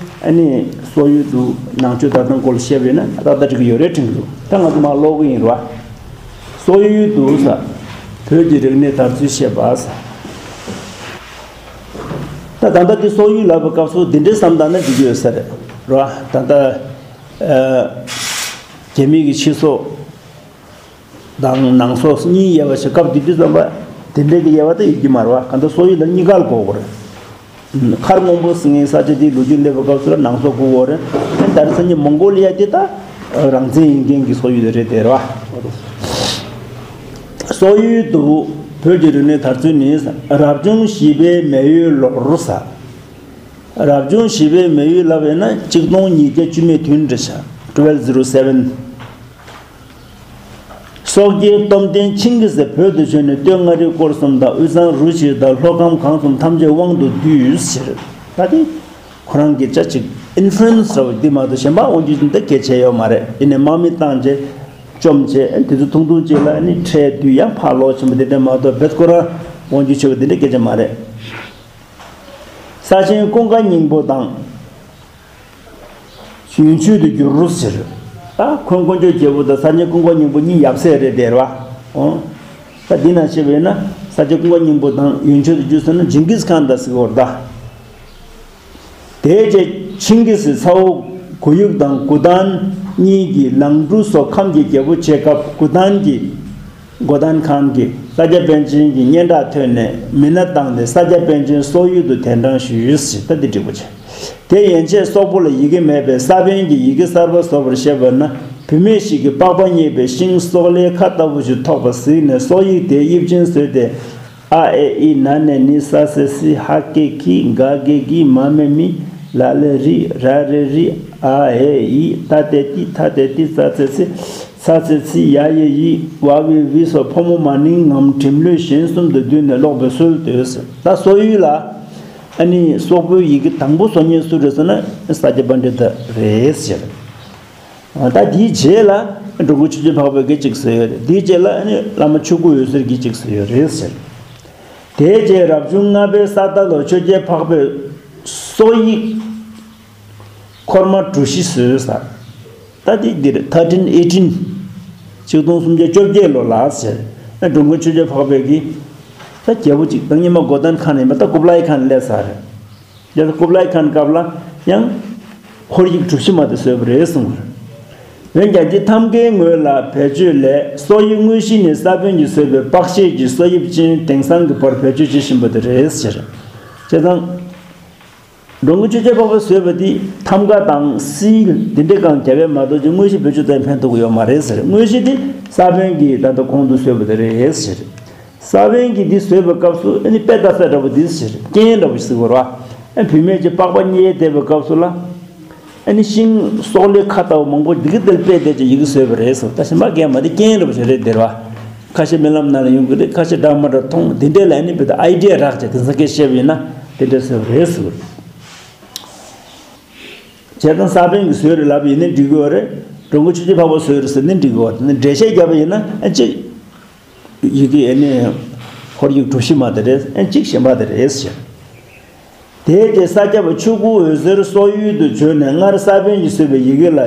ཨ་ནི་སོག་ཡུལ་དུ་ནང་ཆོས་དར་སྟངས་སྐོར་ལ་བཤད་པ་ཡིན་ན་ཏག་ཏག་འགྲིག་གི་ཡོད་རེད་དྲན་གི་འདུག་ད་ང་ཚོ་མར་ཀློག་གི་ཡིན་རེད་བ། སོག་ཡུལ་དུ་ས་བོད་ཀྱི་རིག་གནས་དར་ཚུལ་བཤད་པ་ས། ད་ད་ལྟ་དེ་སོག་ཡུལ་ལབ་པའི་སྐབས་སུ་འདི་འདྲའི་བསམ་བཏང་ན་འགྲིག་གི་ཡོད་ས་རེད་རེད་བ། ད་ལྟ། རྒྱ་མི་གི་ཕྱི་སོག་དང་ནང་སོག་གཉིས་དབྱེ་བ་ཕྱེ། སྐབས་དེ་དུས་ཙམ་པ་དེ་འདྲའི་གི་དབྱེ་བ་ད་ཡོད་ཀྱི་མ་རེད་བ། གང་ལྟར་སོག་ཡུལ་ལ་གཉིས་ཀ་ལ་གོ་དགོས་རེད། མཁར་སྔོན་པོ་ཟེར་མཁན་ས་ཆ་དེའི་ལོ་རྒྱུས་སླེབས་པའི་སྐབས་སུ་ལ་ནང་སོག་ཁུག་འོ་རེད། ད་རེས་སང་ཉིན་མོང་གོ་ལི་ཡ་དེ་ད་རང་བཙན་ཡིན་མཁན་གྱི་སོག་ཡུལ་དེ་རེད་དེ་རེད་བ། སོག་ཡུལ་དུ་བོད་ཀྱི་རིག་གནས་དར་ཚུལ་ནི། རབ་བྱུང་བཞི་པའི་མེ་ཡོས་ལོར་ཟེར། རབ་བྱུང་བཞི་པའི་མེ་ཡོས་ལབ་པས་ན་གཅིག་སྟོང་ཉིས་བརྒྱ་བཅུ་མེད་བདུན་རེད་ཤག twelve zero seven། སོག་རྒྱལ་སྟོབས་ལྡན་ཆིང་གི་སི་བོད་དུ་བྱོན་ནས་སྟོད་མངའ་རིས་སྐོར་གསུམ་དང་དབུས་གཙང་རུ་བཞི་དང་ལྷོ་ཁམས་གངས་གསུམ་ཐམས་ཅད་དབང་དུ་བསྡུས་ཟེར། ད་དེ་ཁོ་རང་གི་ཅ་ཅིག་ཨིན་ཕུ་ལུ་ཨེན་སི་འདྲ་བོ་འདི་མ་གཏོགས་གཞན་པ་དབང་སྒྱུར་འདི་གལ་ཆེ་ཡོད་མ་རེད། ཡིན་ནའི་དམག་མི་བཏང་རྗེས་བཅོམ་རྗེས་དེ་ཚོ་ཐུང་ཐུང་ཅིག་ལ་ནི་ཁྲལ་བསྡུས་ཡང་ཕར་ལོག་ཕྱིན་པ་དེ་འདྲ་མ་གཏོགས་བེད་ཁོ་རང་དབང་སྒྱུར་བྱས་པ་དེ་འདྲ་སྐད་ཆ་མ་རེད། ས་ཆེན་ཀུན་དགའ་སྙིང་པོ་དང་། ཡོན་མཆོད་དུ་བསྒྱུར་ཟེར། ད་འཁོན་དཀོན་མཆོག་རྒྱལ་པོ་དང་ས་ཆེན་ཀུན་དགའ་སྙིང་པོ་གཉིས་ཡབ་སྲས་རེད་དེ་རེད་བ། ཨོ། ད་འདི་ན་བཤད་པས་ན་ས་ཆེན་ཀུན་དགའ་སྙིང་པོ་དང་ཡོན་མཆོད་དུ་བསྒྱུར་ཟེར་ན་ཇིང་གིས་ཁཱན་ད་ཟེར་གོ་རེད་ད། དེའི་རྗེས་ཆིང་གི་སི་ཚ་བོ་གུ་ཡུག་དང་གུ་ཏན་གཉིས་ཀྱིས་ལང་ཀྲུའུ་སོགས་ཁམས་ཀྱི་རྒྱལ་པོ་བྱེད་སྐབས་གུ་ཏན་གྱིས། གོ་ཏན་ཁཱན་གྱིས་ས་སྐྱ་པཎ་ཆེན་གྱི་སྙན་གྲགས་ཐོས་ནས་མི་སྣ་བཏང་སྟེ་ས་སྐྱ་པཎ་ཆེན་སོག་ཡུལ་དུ་གདན་དྲངས་ཞུས་ཟེར། ད་འདི་འགྲིག་པོ་བྱས། དེ་ཡན་ཆད་སོག་པོ་ལ་ཡི་གེ་མེད་པས་ས་པཎ་གྱིས་ཡི་གེ་གསར་པ་བཟོ་བར་བཤད་པ་ན། བུད་མེད་ཞིག་གིས་པགས་པ་རྙེད་པའི་ཤིང་སོག་ལེའི་ཁ་ལྟ་བུ་ཞིག་ཐོགས་པ་གཟིགས་ནས་སོག་ཡིག་དེ་དབྱིབས་ཅན་བཟོས་ཏེ། ཨ་ཨེ་ཨི་ན་ནེ་ནི་ས་སེ་སི་ཧ་ཀེ་ཁི་ག་གེ་གི་མ་མེ་མི་ལ་ལེ་རི་ར་རེ་རི་ཨ་ཨེ་ཨི་ད་ཏེ་ཏི་ཐ་ཏེ་ཏི་ཙ་ཙེ་ཙི། ས་ཚེ་ཚི་ཡ་ཡེ་ཡི་ཝ་བི་བི་སོགས་ཕོ་མོ་མ་ནིང་ངམ་འགྲིམ་ལྷོད་གཞན་གསུམ་དུ་བསྡུས་ནས་ཀློག་པའི་སྲོལ་འདོད་ཟེར། ད་སོག་ཡུལ་ལ་ཨ་ནི་སོག་པོའི་ཡི་གེ་དང་པོ་བཟོ་མཁན་སུ་རེད་ཟེར་ན་ས་སྐྱ་པཎྜི་ཏ་རེད་ཟེར། ད་དེའི་རྗེས་ལ་འགྲོ་མགོན་ཆོས་རྒྱལ་འཕགས་པ་གིས་གཅིག་བཟོས་ཡོད་རེད། དེའི་རྗེས་ལ་ཨ་ནི་བླ་མ་ཆོས་སྐུ་འོད་ཟེར་གྱིས་གཅིག་བཟོས་ཡོད་རེད་ཟེར། དེའི་རྗེས་རབ་བྱུང་ལྔ་པའི་ས་རྟ་ལོ་ཆོས་རྒྱལ་འཕགས་པས་སོག་ཡིག་འཁོར་མ་གྲུ་བཞི་བཟོས་ས། ད་དེ་འདིར་thirteen eighteen། ཆིག་སྟོང་སུམ་བརྒྱ་བཅོ་བརྒྱད་ལོ་ལ་ཟེར། ཨ་འགྲོ་མགོན་ཆོས་རྒྱལ་འཕགས་པའི་གི། ད་རྒྱལ་པོ་གཅིག་ད་སྔོན་མ་གོ་ཏན་ཁཱན་ཡིན་པ་ད་ཀུབ་ལའི་ཁཱན་སླེབས་ས་རེད། རྒྱལ་པོ་ཀུབ་ལའི་ཁཱན་སྐབས་ལ་ཡང་། ཧོར་ཡིག་གྲུ་བཞི་མ་དེ་བཟོས་པ་རེད་གསུངས། འོན་ཀྱང་འདི་ཐམ་ཀའི་ངོས་ལ་བེད་སྤྱོད་ལས་སོག་ཡིག་དངོས་གཞི་ནི་ས་བོན་གྱིས་བཟོས་པའི་པགས་ཤེལ་གྱི་སོག་དབྱིབས་ཅན་དེང་སང་གི་བར་བེད་སྤྱོད་བྱེད་བཞིན་པ་དེ་རེད་ཟེར། བྱས་ཙང་། འགྲོ་མགོན་ཆོས་རྒྱལ་འཕགས་པས་བཟོས་པ་འདི་ཐམ་ཀ་དང་སིལ་འདི་འདྲའི་སྒང་རྒྱབ་པའི་མ་གཏོགས་ཀྱི་དངོས་གཞི་བེད་སྤྱོད་བཏང་ཕན་ཐོགས་ཀྱི་ཡོད་མ་རེད་ཟེར། དངོས་གཞི་འདི་ས་བོན་གྱིས་ད་ལྟ་གོང་དུ་བཟོས་པ་དེ་རེད་ཟེར། ས་བོན་གྱིས་འདི་བཟོས་པའི་སྐབས་སུ་ཨ་ནི་དཔེ་ལྟ་ས་འདྲ་པོ་འདི་ཟེར། རྐྱེན་འདྲ་པོ་ཞིག་ཟེར་དགོས་རེད་བ། ཨ་བུད་མེད་ཀྱི་པགས་པ་རྙེད་བསྡད་པའི་སྐབས་སུ་ལ། ཨ་ནི་ཤིང་སོག་ལེ་ཁ་ལྟ་བུ་མང་པོ་འདི་གི་དེར་དཔེ་བལྟས་ཀྱི་ཡི་གེ་བཟོས་པ་རེད་ཟེར། ད་གཞན་པ་གས་མ་དེ་རྐྱེན་འདྲ་པོ་ཞིག་རེད་དེ་རེད་བ། ཁ་ཤས་རྨི་ལམ་ནང་ལ་ཡོང་གི་རེད། ཁ་ཤས་འདྲ་མ་འདྲ་མཐོང་། འདི་འདྲས་ལ་ཨ་ནི་བལྟས་ཨའི་ཌི་ཡ་རག་བྱས་དེང་སང་སྐད་བཤད་པ་ཡིན་ན་དེ་འདྲས་བཟོས་པ་རེད་ཟེར། བྱས་ཙང་ས་བོན་གྱིས་བཟོས་རེད་ལབ་ཡིན་ན་འགྲིག་གི་ཡོད་རེད། འགྲོ་མགོན་ཆོས་རྒྱལ་འཕགས་པས་བཟོས་རེད་ཟེར་ན་འགྲིག་གི་ཡོད་རེད། འགྲེལ་བཤད་བརྒྱབ་པ་ཡིན་ན་ཨ་ཅིག་ཡི་གེ་ཨ་ནི་ཧོར་ཡིག་གྲུ་བཞི་མ་དེ་རེད། ཨ་གཅིག་གཞན་པ་དེ་རེད་ཟེར། དེའི་རྗེས་ས་སྐྱ་པ་ཆོས་སྐུ་འོད་ཟེར་སོག་ཡུལ་དུ་བྱོན་ནས་སྔར་ས་བོན་གྱིས་བཟོས་པའི་ཡི་གེ་ལ།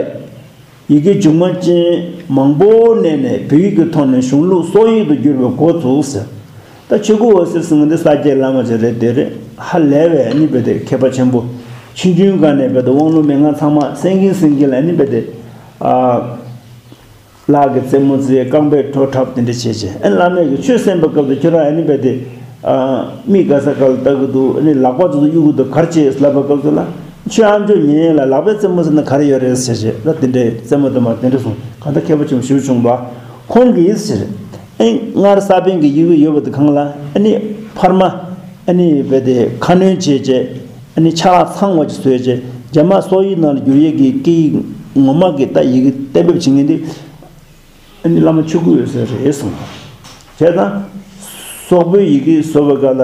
ཡི་གེ་འབྱུང་བ་ཅན་མང་པོ་བསྣན་ནས་བོད་ཡིག་གི་ཐོག་ནས་གཞུང་ལུགས་སོག་ཡིག་ཏུ་བསྒྱུར་བའི་འགོ་བཙུགས་ཟེར། ད་ཆོས་སྐུ་འོད་ཟེར་ཟེར་མཁན་འདི་ས་སྐྱའི་བླ་མ་ཅིག་རེད་དེ་རེད། ཧ་ལས་པའི་ཨ་ནི་བོད་དེ་མཁས་པ་ཆེན་པོ། ཆུང་ཆུང་སྒང་ནས་བོད་དེ་དབང་ལུང་མན་ངག་ཚང་མ་གསན་གིན་གསན་གིན་ལ་ཨ་ནི་བོད་དེ། ཨ། ལག་གི་རྩེད་མོ་རྩེ། རྐང་པས་བྲོ་འཁྲབ་དེ་འདྲ་བྱས་བྱས། ཨ་ནི་བླ་མས་ཀྱི་ཆོས་གསན་པའི་སྐབས་དུ་ཁྱོད་རང་ཨ་ནི་བལྟས་ཏེ། ཨ། མིག་ག་ས་ག་ལ་ལྟ་གི་འདུག་ཨ་ནི་ལག་པ་དེ་ཚོ་གཡུག་གི་འདུག་ག་རེ་བྱེད་ལབ་པའི་སྐབས་སུ་ལ། ཆོས་ཨ་མཆོག་ཉན་ཡས་ལ་ལག་པའི་རྩེད་མོ་ཟེར་ན་ག་རེ་ཡོད་རེད་ཟེར་བྱས་ལ་དེ་འདྲའི་རྩེད་མོ་དེ་མ་དེ་འདྲ་གསུངས། གང་ལྟར་མཁས་པ་ཆེན་པོ་ཞེ་པོ་བྱུང་བ། ཁོང་གིས་ཟེར། ཨ་ནི་སྔར་ས་བོན་གྱི་ཡི་གེ་ཡོད་པ་དེ་གང་ལ་ཨ་ནི་འཕར་མ། ཨ་ནི་བལྟས་ཏེ་ཁ་སྣོན་བྱས་བྱས། ཨ་ནི་ཆ་ལག་ཚང་བ་ཅིག་བཟོས་བྱས་རྗེས་མ་སོག་ཡིག་ནང་ལ་བསྒྱུར་ཡས་ཀྱི་སྐད་ཡིག་ངོ་མ་གི་ད་ཡི་གེ་གཏན་འབེབས་བྱེད་མཁན་དེ། ཨ་ནི་བླ་མ་ཆོས་སྐུ་འོད་ཟེར་རེད་གསུངས། བྱས་ཙང་། སོག་པོའི་ཡི་གེ་བཟོ་བའི་སྐབས་ལ་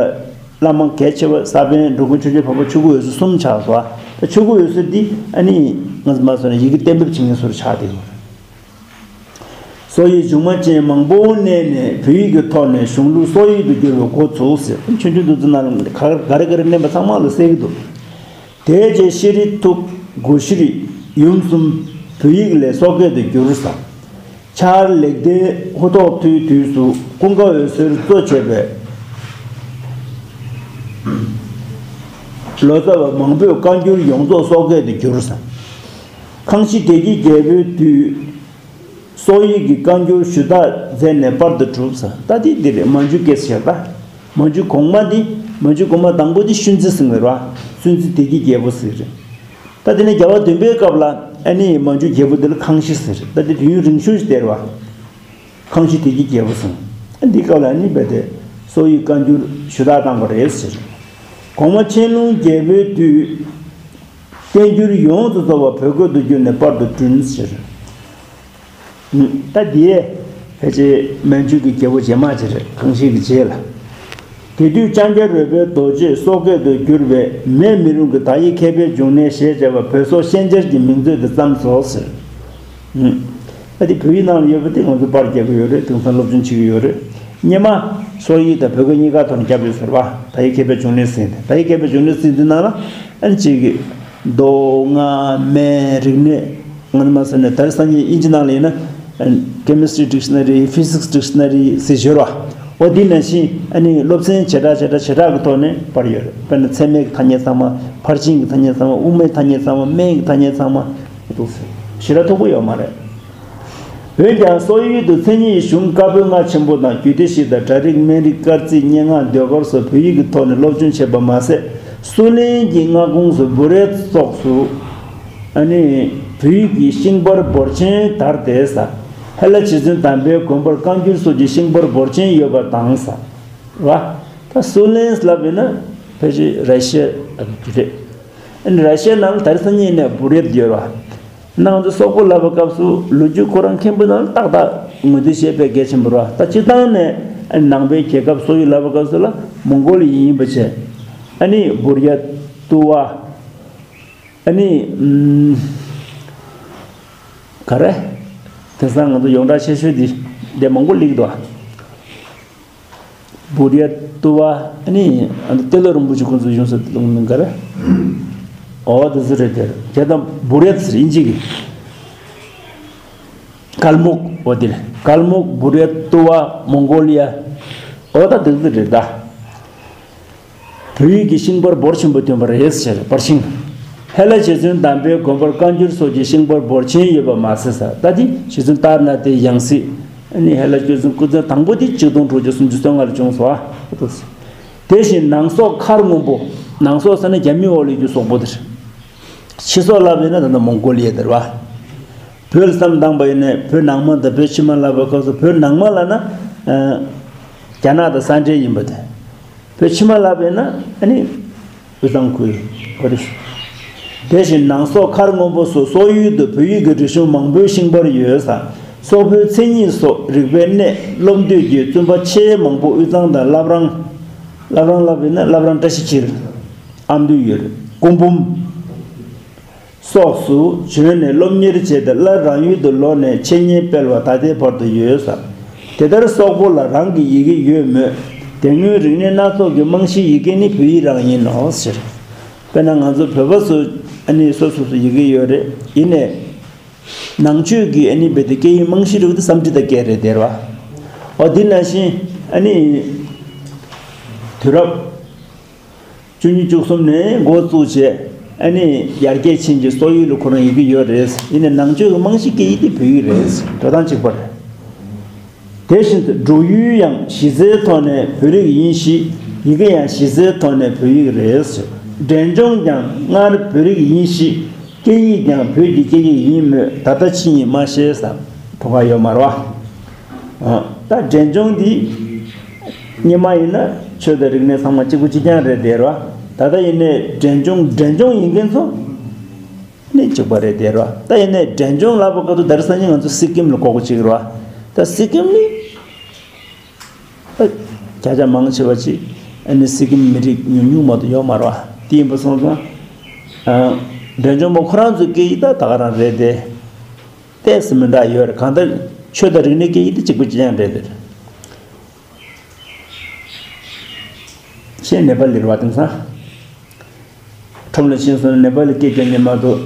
བླ་མ་གལ་ཆེ་བ་ས་པཎ་འགྲོ་མགོན་ཆོས་རྒྱལ་འཕགས་པ་ཆོས་སྐུ་འོད་ཟེར་གསུམ་ཆགས་སོ། ད་ཆོས་སྐུ་འོད་ཟེར་འདི་ཨ་ནི་ང་ཚོ་མ་སོང་ན་ཡི་གེ་གཏན་འབེབས་བྱེད་མཁན་ཟུར་ཆགས་བསྡད་ཡོད། སོག་ཡིག་འབྱུང་བ་ཅན་མང་པོ་བསྣན་ནས་བོད་ཡིག་གི་ཐོག་ནས་གཞུང་ལུགས་སོག་ཡིག་ཏུ་བསྒྱུར་བའི་འགོ་ཚུགས་ཟེར། ཆུང་ཆུང་འདུག་ཚེ་ནང་ག་རེ་ག་རེ་བསྣན་པ་ཚང་མ་ལ་གསལ་གྱི་འདུག་དེའི་རྗེས་ཤེས་རིག་ཐུགས་སྒོ་ཤེས་རིག་ཡུམ་གསུམ་བོད་ཡིག་ལས་སོག་སྐད་དུ་བསྒྱུར་ཟེར། ཆར་ལེགས་ལྡན་ཧུ་ཐོག་ཐུའི་དུས་སུ་ཀུན་དགའ་འོད་ཟེར་གཙོ་བྱས་པའི་ལོ་ཙཱ་བ་མང་པོས་བཀའ་འགྱུར་ཡོངས་རྫོགས་སོག་སྐད་དུ་བསྒྱུར་ཟེར། ཁང་ཤིང་བདེ་སྐྱིད་རྒྱལ་པོའི་དུས། སོག་ཡིག་གི་བཀའ་འགྱུར་ཞུ་དག་མཛད་ནས་པར་དུ་གྲུབ་ཟེར། ད་འདི་འདི་རེད། མན་ཇུ་སྐད་ཟེར་ད། མན་ཇུ་གོང་མ་འདི་ མན་ཇུ་གོང་མ་དང་པོ་དེ་ཤུན་ཙི་ཟེར་བ་རེད་བ། སུན་ཙི་བདེ་སྐྱིད་རྒྱལ་པོ་ཟེར་རེད། ད་དེ་ནས་རྒྱལ་བ་བདུན་པའི་སྐབས་ལ་ཨ་ནི་མན་ཇུ་རྒྱལ་པོ་དེ་ལ་ཁང་ཤི་ཟེར་རེད། ད་དེ་དུས་ཡུན་རིང་ཤོས་ཤིག་བསྡད་རེད་བ། ཁང་ཤི་བདེ་སྐྱིད་རྒྱལ་པོ་ཟེར། ཨ་འདི་སྐབས་ལ་ཨ་ནི་རྦད་དེ་སོག་ཡུལ་བཀའ་འགྱུར་ཞུ་དག་བཏང་བ་རེད་ཟེར། གོང་མ་ཆན་ལུང་རྒྱལ་པོའི་དུས། བསྟན་འགྱུར་ཡོངས་སུ་རྫོགས་པ་བོད་སྐད་དུ་བསྒྱུར་ནས་པར་དུ་བསྐྲུན་ཟེར། ད་འདི་ཕལ་ཆེར་མན་ཇུ་གི་རྒྱལ་པོ་རྗེས་མ་ཅིག་རེད། ཁང་ཤི་གི་རྗེས་ལ། དེ་དུས་ལྕང་སྐྱ་རོལ་པའི་རྡོ་རྗེས་སོག་སྐད་དུ་བསྒྱུར་བའི་མེད་མི་རུང་གི་དག་ཡིག་མཁས་པའི་འབྱུང་གནས་ཞེས་བྱ་བ་བོད་སོག་ཤན་སྦྱར་གྱི་མིང་མཛོད་དུ་བརྩམས་སོ་ཟེར། ཨ་དེ་བོད་ཡིག་ནང་ལ་ཡོད་པ་དེ་ང་ཚོ་པར་རྒྱག་གི་ཡོད་རེད། དེང་སང་སློབ་སྦྱོང་བྱེད་ཀྱི་ཡོད་རེད། སྔོན་མ་སོག་ཡིག་དང་བོད་སྐད་གཉིས་ཀ་ཐོག་ནས་བརྒྱབ་ཡོད་ཟེར་བ། དག་ཡིག་མཁས་པའི་འབྱུང་གནས་ཟེར་དེ། དག་ཡིག་མཁས་པའི་འབྱུང་གནས་ཟེར་དེ་ནང་ལ་ཨ་ནི་གཅིག་གི་མདོ་སྔགས་སྨན་རིག་གནས། ང་ཚོ་མ་ཟེར་ནས་ད་རེས་སང་ཉིན་དབྱིན་ཇི་ནང་ལ་ཡིན་ན་Chemistry Dictionary, Physics Dictionary ཟེར་ཡོད་རེད་བ། འོ་དེ་ནང་བཞིན་ཨ་ནི་སློབ་ཚན་བྱེ་བྲག་བྱེ་བྲག་བྱེ་བྲག་གི་ཐོག་ནས་པར་ཡོད་རེད། དཔེར་ན་ཚད་མའི་ཐ་སྙད་ཚང་མ། ཕར་ཕྱིན་གྱི་ཐ་སྙད་ཚང་མ། དབུ་མའི་ཐ་སྙད་ཚང་མ། སྨན་གྱི་ཐ་སྙད་ཚང་མ། འདུག་ཟེར། ཞེ་དྲག་མཐོ་པོ་ཡོད་མ་རེད། འོན་ཀྱང་སོག་ཡུལ་དུ་མཚན་ཉིད་གཞུང་བཀའ་པོད་ལྔ་ཆེན་པོ་དང་རྒྱུད་སྡེ་བཞི་དང་སྒྲ་རིག་སྨན་རིག་སྐར་རྩིས་སྙན་ངག་ཟློས་གར་སོགས་བོད་ཡིག་གི་ཐོག་ནས་སློབ་སྦྱོང་བྱས་པ་མ་ཟད། སུའུ་ལེན་གྱི་མངའ་ཁོངས་སུ་བུ་རེད་སོགས་སུ་ཨ་ནི་བོད་ཡིག་གི་ཤིང་པར་འབོར་ཆེན་དར་ཏེ་ཟེར། ཧེ་ལ་རྗེ་བཙུན་དམ་པའི་དགོན་པར་བཀའ་འགྱུར་སོགས་ཀྱི་ཤིང་པར་འབོར་ཆེན་ཡོད་པ་དང་ཟེར་བ། ད་སུའུ་ལེན་ལབ་ཡིན་ན་ཕལ་ཆེར་ར་ཤི་ཡ་རེད། ཨ་ནི་ར་ཤི་ཡ་ནང་ལ་ད་རེས་སང་ཉིན་ནས་བུ་རེད་ཡོད་རེད་བ། ནང་དུ་སོག་པོ་ལབ་པའི་སྐབས་སུ་ལོ་རྒྱུས་ཁོ་རང་མཁན་པོ་ནང་ཏག་ཏག་ངོས་འཛིན་བྱེད་པའི་གལ་ཆེན་པོ་རེད་བ། ད་སྤྱིར་བཏང་ནས་ནང་པའི་རྒྱལ་ཁབ་སོག་ཡུལ་ལབ་པའི་སྐབས་སུ་ལ་མོང་གོ་ལི་ཡིན་པ་བྱས། ཨ་ནི་བུར་ཡ་ཏུ་བ། ཨ་ནི་ཨམ། ག་རེ། དེང་སང་ང་ཚོ་ཡོངས་གྲགས་ཆེ་ཤོས་འདི་འདི་མོང་གོ་ལི་འདུག་བ། བུར་ཡ་ཏུ་བ། ཨ་ནི་ཨ་ནི་ཏེ་ལོ་རིན་པོ་ཆེ་ཁོང་ཚོ་ཡོང་ས་ལུང་མིན་ག་རེ། ཨོ་དེ་ཚོ་རེད་དེ། དེ་དང་བུར་ཡ་ཟེར་དབྱིན་ཇི་གི། གལ་མུག་འོ་དེ་རེད། གལ་མུག་བུར་ཡ་ཏུ་བ་མོང་གོ་ལི་ཡ། ཨོ་ད་དེ་ཚོ་རེད་ད། བོད་ཡིག་གི་ཤིང་པར་འབོར་ཆེན་པོ་ཐོན་པ་རེད་ཟེར། པར་ཤིང་། ཧེ་ལ་རྗེ་བཙུན་དམ་པའི་དགོན་པར་བཀའ་འགྱུར་སོགས་ཀྱི་ཤིང་པར་འབོར་ཆེན་ཡོད་པ་མ་ཟད་ཟེར། ད་དེ་རྗེ་བཙུན་ཏཱ་ར་ནཱ་ཐའི་ཡང་སྲིད། ཨ་ནི་ཧེ་ལ་རྗེ་བཙུན་སྐུ་ཕྲེང་དང་པོ་དེ་ཆིག་སྟོང་དྲུག་བརྒྱ་སུམ་ཅུ་སོ་ལྔ་ལ་བྱུང་སོང་ཨ། དེ་བཞིན་ནང་སོག་མཁར་སྔོན་པོ། ནང་སོག་ཟེར་ན་རྒྱ་མི་འོག་ལ་ཡོད་རྒྱུ་སོག་པོ་དེ་རེད། ཕྱི་སོག་ལབ་ཡིན་ན་ད་ལྟ་མོང་གོ་ལི་ཡ་དེ་རེད་བ། བོད་ལ་བསམ་བཏང་པ་ཡིན་ན་བོད་ནང་མ་དང་བོད་ཕྱི་མ་ལབ་པའི་སྐབས་སུ་བོད་ནང་མ་ལབ་ན་ཨ་རྒྱ་ནག་དང་ས་འབྲེལ་ཡིན་པ་དེ། བོད་ཕྱི་མ་ལབ་ཡིན་ན་ཨ་ནི་དབུས་གཙང་ཁུལ་གོ་རེད། དེ་བཞིན་ནང་སོག་མཁར་སྔོན་པོ་སོགས་སོག་ཡུལ་དུ་བོད་ཡིག་གི་རིག་གཞུང་མང་པོའི་ཤིང་པར་ཡོད་ས། སོག་པོའི་མཚན་ཉིད་སོགས་རིག་པའི་གནས་སློབ་འདོད་ཀྱི་བཙུན་པ་ཆེས་མང་པོ་དབུས་གཙང་དང་བླ་བྲང་། བླ་བྲང་ལབ་ཡིན་ན་བླ་བྲང་བཀྲ་ཤིས་འཁྱིལ། ཨ་མདོ་ཡུལ། སྐུ་འབུམ། སོགས་སུ་བྱོན་ནས་སློབ་གཉེར་བྱས་ཏེ་སླར་རང་ཡུལ་དུ་ལོག་ནས་འཆད་ཉན་སྤེལ་བ་ད་ལྟའི་བར་དུ་ཡོད་ཟེར། དེ་ལྟར་སོག་པོ་ལ་རང་གི་ཡི་གེ་ཡོད་མོད། དེ་སྔོན་རིག་གནས་སྣ་ཚོགས་ཀྱི་རྨང་གཞིའི་ཡི་གེ་ནི་བོད་ཡིག་རང་ཡིན་ནོ་ཟེར། དཔེར་ན་ང་ཚོ་བོད་པ་ཚོ་ཨ་ནི་སོ་སོ་སོ་ཡི་གེ་ཡོད་རེད། ཡིན་ནའི་ནང་ཆོས་ཀྱི་ཨ་ནི་རྦད་དེ་སྐད་ཡིག་རྨང་གཞི་རུ་དེ་སཾ་སྐྲྀ་ཏ་སྐད་རེད་དེ་རེད་བ། འོ་དེ་ནང་བཞིན་ཨ་ནི་དུས་རབས་བཅུ་གཉིས་བཅུ་གསུམ་ནས་འགོ་བཙུགས་བྱས་ཨ་ནི་ཡར་རྒྱས་ཕྱིན་གྱི་སོག་ཡུལ་ལ་ཁོ་རང་ཡི་གེ་ཡོད་རེད། ཡིན་ནའི་ནང་ཆོས་ཀྱི་རྨང་གཞི་སྐད་ཡིག་དེ་བོད་ཡིག་རེད། འགྲོ་སྟངས་གཅིག་པ་རེད། དེ་བཞིན་དུ་འབྲུག་ཡུལ་ཡང་གཞི་རྩའི་ཐོག་ནས་བོད་རིགས་ཡིན་གཤིས། ཡི་གེ་ཡང་གཞི་རྩའི་ཐོག་ནས་བོད་ཡིག་རེད། འབྲས་ལྗོངས་ཀྱང་སྔར་བོད་རིགས་ཡིན་གཤིས། སྐད་ཡིག་ཀྱང་བོད་ཀྱི་སྐད་ཡིག་ཡིན་མོད། ད་ལྟ་ཕྱི་ཡིན་མ་ཤེས་ཟེར་བ་ག་ཡོད་མ་རེད་བ། ད་འབྲས་ལྗོངས་འདི་སྔོན་མ་ཡིན་ན་ཆོས་དང་རིག་གནས་ཚང་མ་གཅིག་པ་གཅིག་རྐྱང་རེད་དེ་རེད་བ། ད་ལྟ་ཡིན་ནའི་འབྲས་ལྗོངས་འབྲས་ལྗོངས་ཡིན་མཁན་ཚོ་ནི་གཅིག་པ་རེད་དེ་རེད་བ། ད་ཡིན་ནའི་འབྲས་ལྗོངས་ལབ་པ་ག་དུས་ད་རེས་སང་ཉིན་ང་ཚོ་སི་ཀིམ་ལ་གོ་གི་ཅིག་རེད་བ། ད་སི་ཀིམ་ནི་ད་བརྒྱ་ཆ་མང་ཆེ་བ་ཅིག་ཨ་ནི་སི་ཀིམ་མི་རིགས་ཉུང་ཉུང་མ་གཏོགས་ཡོད་མ་རེད་བ། དེ་ཡིན་པ་སོང་ཙང་ཨ་འབྲས་ལྗོངས་པ་ཁོ་རང་ཚོའི་སྐད་ཡིག་ད་ད་ག་རང་རེད་དེ། ཏོག་ཙམ་མི་འདྲ་ཡོད་རེད། གང་ལྟར་ཆོས་དང་རིག་གནས་སྐད་ཡིག་དེ་གཅིག་པ་གཅིག་རྐྱང་རེད་དེ། ཁྱེད་ནེ་པ་ལི་རེད་བ། དེང་སང་ཁྲོམ་ལ་ཕྱིན་སོང་ན་ནེ་པ་ལི་སྐད་རྒྱག་མཁན་མ་གཏོགས་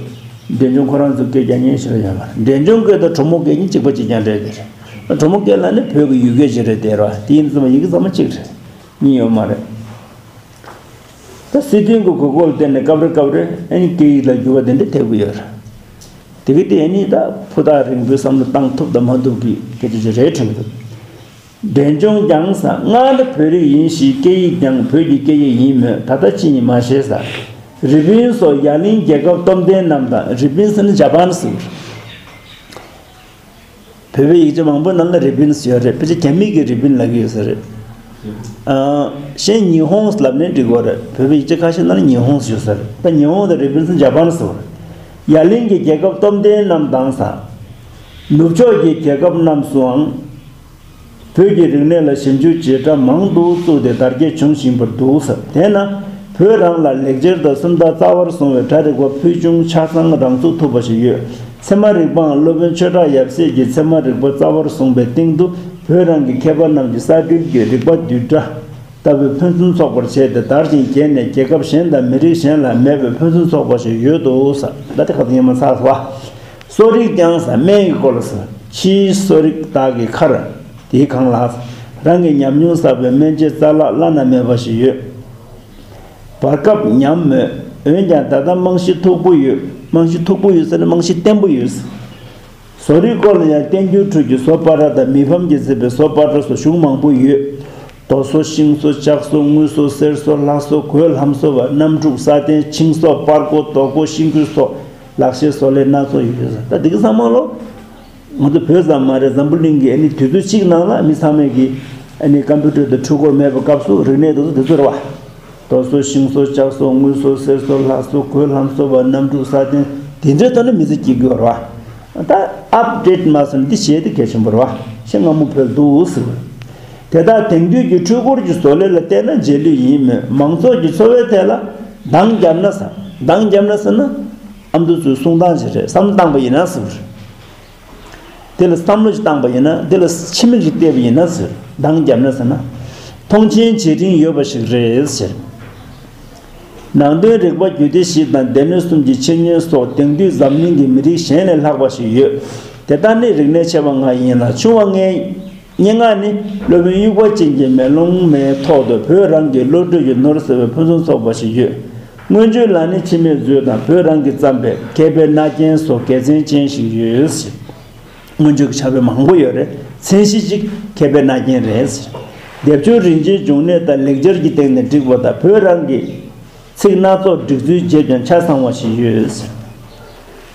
འབྲས་ལྗོངས་ཁོ་རང་ཚོ་སྐད་རྒྱག་མཁན་ཞིག་ལ་ཡོད་མ་རེད། འབྲས་ལྗོངས་སྐད་དང་གྲོ་མོ་སྐད་གཉིས་གཅིག་པ་གཅིག་རྐྱང་རེད་དེ། གྲོ་མོ་སྐད་ལ་ནི་བོད་ཀྱི་ཡུལ་སྐད་ཅིག་རེད་དེ་རེད་བ། དེ་ཡིན་ཙང་ཡི་གེ་ཚང་མ་གཅིག་རེད། གཉིས་ཡོད་མ་རེད། ད་སྲིད་དོན་གྱི་དགོས་མཁོ་ལ་བརྟེན་ནས་སྐབས་རེ་སྐབས་རེ་ཨ་ནི་སྐད་ཡིག་ལ་འགྱུར་བ་དེ་འདྲ་ཐེབས་ཀྱི་ཡོད་རེད། དེ་གི་དེ་ཨ་ནི་ད་ཕུ་ཐག་རིང་པོའི་བསམ་བློ་བཏང་ཐུབ་དང་མ་ཐུབ་ཀྱི་སྐད་ཆ་ཅིག་རེད་དྲན་གྱི་འདུག་འབྲས་ལྗོངས་ཀྱང་ས་སྔར་བོད་རིགས་ཡིན་ཞིང་སྐད་ཡིག་ཀྱང་བོད་ཀྱི་སྐད་ཡིག་ཡིན་མོད། ད་ལྟ་ཅི་ཡིན་མ་ཤེས་ས། རི་པིན་སོགས་ཡ་གླིང་རྒྱལ་ཁབ་སྟོབས་ལྡན་རྣམས་དང་། རི་པིན་ཟེར་ན་ཇ་པན་ཟེར། བོད་པའི་ཡིག་ཆ་མང་པོའི་ནང་ལ་རི་པིན་ཡོད་རེད། ཕལ་ཆེར་རྒྱ་མི་གི་རི་པིན་ལབ་ཀྱི་ཡོད་ས་རེད། ཨ། གཞན་ཉི་ཧོང་ལབ་ནའི་འགྲིག་གི་རེད། བོད་པའི་ཡིག་ཆ་ཁ་ཤས་ནང་ལ་ཉི་ཧོང་ཡོད་ས་རེད། ད་ཉི་ཧོང་དང་རི་པིན་ཟེར་ན་ཇ་པན་ཟེར་བ་རེད། ཡ་གླིང་གི་རྒྱལ་ཁབ་སྟོབས་ལྡན་རྣམས་དང་ས། ནུབ་ཕྱོགས་ཀྱི་རྒྱལ་ཁབ་རྣམས་སུའང་བོད་ཀྱི་རིག་གནས་ལ་ཞིབ་འཇུག་བྱེད་གྲྭ་མང་དུ་བཙུགས་ཏེ་དར་རྒྱས་བྱུང་བཞིན་པར་འདུག་ཟེར། དེས་ན་བོད་རང་ལ་ལེགས་སྦྱར་དང་སུམ་རྟགས་རྩ་བར་བཟུང་བའི་གྲྭ་རིག་པ་ཕུལ་བྱུང་ཆ་ཚང་རང་ཚུགས་ཐུབ་པ་ཞིག་ཡོད། ཚད་མ་རིག་པའང་སློབ་དཔོན་ཆོས་གྲགས་ཡབ་སྲས་ཀྱིས་ཚད་མ་རིག་པ་རྩ་བར་བཟུང་བའི་སྟེང་དུ་བོད་རང་གི་མཁས་པ་རྣམས་ཀྱིས་གསར་སྒྲོན་གྱི་རིག་པ་བསྡུས་གྲྭ་ལྟ་བུའི་ཕན་ཚུན་ཚོགས་པར་བྱས་ཏེ་དར་ཞིང་རྒྱས་ནས་རྒྱལ་ཁབ་གཞན་དང་མི་རིགས་གཞན་ལ་མེད་པའི་ཕན་ཚུན་ཚོགས་པ་ཞིག་ཡོད་དོ་ཟེར། ད་དེ་ཁ་ཐུག་ཉན་མ་ཚར་བ། གསོ་རིག་ཀྱང་ཟེར། སྨན་གྱི་སྐོར་ལ་ཟེར། ཕྱིའི་གསོ་རིག་དག་གི་མཁར། དེའི་སྒང་ལ་རང་གི་ཉམས་མྱོང་བསགས་པའི་སྨན་དཔྱད་རྩ་ལག་བླ་ན་མེད་པ་ཞིག་ཡོད། བར་སྐབས་ཉམས་མོད། འོན་ཀྱང་ད་ལྟ་རྨང་གཞི་མཐུག་པོ་ཡོད། རྨང་གཞི་མཐུག་པོ་ཡོད་ཟེར་ན་རྨང་གཞི་བརྟན་པོ་ཡོད། བཟོ་རིག་སྐོར་ལ་ཡང་བསྟན་འགྱུར་ཁྲོད་ཀྱི་བཟོ་པ་ར་དང་མི་ཕམ་གྱིས་མཛད་པའི་བཟོ་པ་ར་སོགས་གཞུང་མང་པོ་ཡོད། རྡོ་བཟོ། ཤིང་བཟོ། ལྕགས་བཟོ། དངུལ་བཟོ། གསེར་བཟོ། ལྷ་བཟོ། གོས་ལྷམ་བཟོ་བ། གནམ་གྲུ། ས་གདན། ཤིང་བཟོ། པར་རྐོ། རྡོ་རྐོ། ཤིང་ཀུན་བཟོ། ལག་ཤེས་བཟོ་ལས་སྣ་ཚོགས་ཡོད། ད་འདི་ག་ཚང་མ་ལོ། ང་ཚོ་བོད་ཙམ་མ་རེད། འཛམ་བུ་གླིང་གི་ཨ་ནི་དུས་ཚོད་གཅིག་ནང་ལ་མི་ཚང་མས་ཀྱི་ཨ་ནི་ཀམ་པུ་ཊར་དང་འཕྲུལ་འཁོར་མེད་པའི་སྐབས་སུ་རིག་གནས་དེ་ཚོ་དེ་ཚོ་རེད་བ། རྡོ་བཟོ། ཤིང་བཟོ། ལྕགས་བཟོ། དངུལ་བཟོ། གསེར་བཟོ། ལྷ་བཟོ། གོས་ལྷམ་བཟོ་བ། གནམ་གྲུ། ས་གདན། དེ་འདྲའི་ཐོག་ནས་མི་ཚེ་སྐྱེལ་གྱི་ཡོད་རེད་བ། ད་ཨབ་ཌེ་ཊི་མ་སོང་འདི་བྱས་ཏེ་གལ་ཆེན་པོ་རེད་བ། ཞེ་སྔ་མོ་བོད་འདུག་ཟེར་བ། དེ་དག་དེང་དུས་ཀྱི་འཕྲུལ་འཁོར་གྱི་བཟོ་ལས་ལ་བལྟས་ན་རྗེས་ལུས་ཡིན་མོད། མང་ཚོགས་ཀྱི་འཚོ་བའི་ཐད་ལ་འདང་བརྒྱབ་ན་ཟེར། འདང་བརྒྱབ་ན་ཟེར་ན། ཨ་མདོ་ཚོས་གསུང་སྟངས་ཤིག་རེད། བསམ་བློ་བཏང་པ་ཡིན་ན་ཟེར། དེ་ལ་བསམ་བློ་ཞིག་བཏང་པ་ཡིན་ན། དེ་ལ་ཕྱི་མིག་ཅིག་བལྟས་པ་ཡིན་ན་ཟེར། འདང་བརྒྱབ་ན་ཟེར་ན། མཐོང་ཆེན་བྱེད་རིན་ཡོད་པ་ཞིག་རེད་ཟེར། ནང་དོན་རིག་པ་རྒྱུད་སྡེ་བཞི་དང་སྡེ་སྣོད་གསུམ་གྱི་འཆད་ཉན་སོགས་དེང་དུས་འཛམ་གླིང་གི་མི་རིགས་གཞན་ལས་ལྷག་པ་ཞིག་ཡོད། དེ་ལྟར་ནི་རིག་གནས་ཆེ་བ་ལྔ་ཡིན་ལ། ཆུང་བ་ལྔའི་སྙན་ངག་ནི་སློབ་དཔོན་དབྱུག་པ་ཅན་གྱི་མེ་ལོང་མའི་ཐོག་ཏུ་བོད་རང་གི་བློ་གྲོས་ཀྱི་ནོར་ཟེར་བའི་ཕུན་སུམ་ཚོགས་པ་ཞིག་ཡོད། མངོན་བརྗོད་ལ་ནི་འཆི་མེད་མཛོད་དང་བོད་རང་གིས་བརྩམས་པའི་མཁས་པའི་རྣ་རྒྱན་སོགས་དགེ་མཚན་ཅན་ཞིག་ཡོད། མངོན་བརྗོད་ཀྱི་ཕྱག་དཔེ་མང་པོ་ཡོད་རེད། མཚན་གཞི་གཅིག་མཁས་པའི་རྣ་རྒྱན་རེད། སྡེབ་སྦྱོར་རིན་ཆེན་འབྱུང་གནས་དང་ལེགས་སྦྱར་གྱི་སྟེང་ནས་བསྒྲིགས་པ་དང་བོད་རང་གི་ཚིག་སྣ་ཚོགས་སྒྲིག་ཚུལ་བརྗེས་ཀྱང་ཆ་ཚང་བ་ཞིག་ཡོད།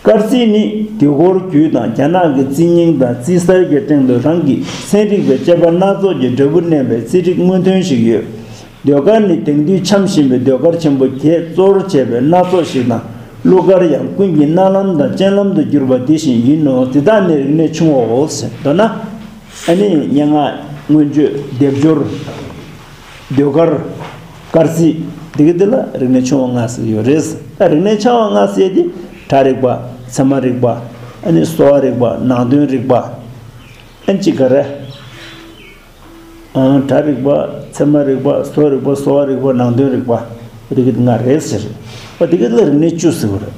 སྐར་རྩིས་ནི་དུས་འཁོར་རྒྱུད་དང་རྒྱ་ནག་གི་རྩིས་རྙིང་དང་རྩིས་གསར་གྱི་སྟེང་དུ་རང་གི་ཚན་རིག་པའི་དཔྱད་པ་སྣ་ཚོགས་ཀྱི་འབྲས་བུ་བསྣན་པའི་རྩིས་རིག་སྔོན་ཐོན་ཞིག་ཡོད། ཟློས་གར་ནི་དེང་དུས་འཆམ་བཞིན་པའི་ཟློས་གར་ཆེན་པོ་བརྒྱད་གཙོ་བོར་བྱས་པའི་སྣ་ཚོགས་ཤིག་དང་། གླུ་གར་ཡང་ཀུན་གྱི་རྣ་ལམ་དང་སྤྱན་ལམ་དུ་གྱུར་པ་འདི་བཞིན་ཡིན་ནོ། འདི་དག་ནི་རིག་གནས་ཆུང་བའོ་ཟེར། མདོར་ན། ཨ་ནི་སྙན་ངག་སྔོན་བརྗོད། སྡེབ་སྦྱོར། ཟློས་གར། སྐར་རྩིས། འདི་ག་འདི་ལ་རིག་གནས་ཆུང་བ་ལྔ་ཟེར་གྱི་ཡོད་རེད། ད་རིག་གནས་ཆེ་བ་ལྔ་ཟེར་དེ་གྲྭ་རིག་པ། ཚད་མ་རིག་པ། ཨ་ནི་གསོ་བ་རིག་པ། ནང་དོན་རིག་པ། ཨ་ནི་གཅིག་ག་རེ། ཨང་། གྲྭ་རིག་པ། ཚད་མ་རིག་པ། བཟོ་རིག་པ། གསོ་བ་རིག་པ། ནང་དོན་རིག་པ། འདི་གི་ལྔ་རེད་ཟེར། འོ་འདི་གི་ལ་རིག་གནས་བཅུ་ཟེར་བ་རེད།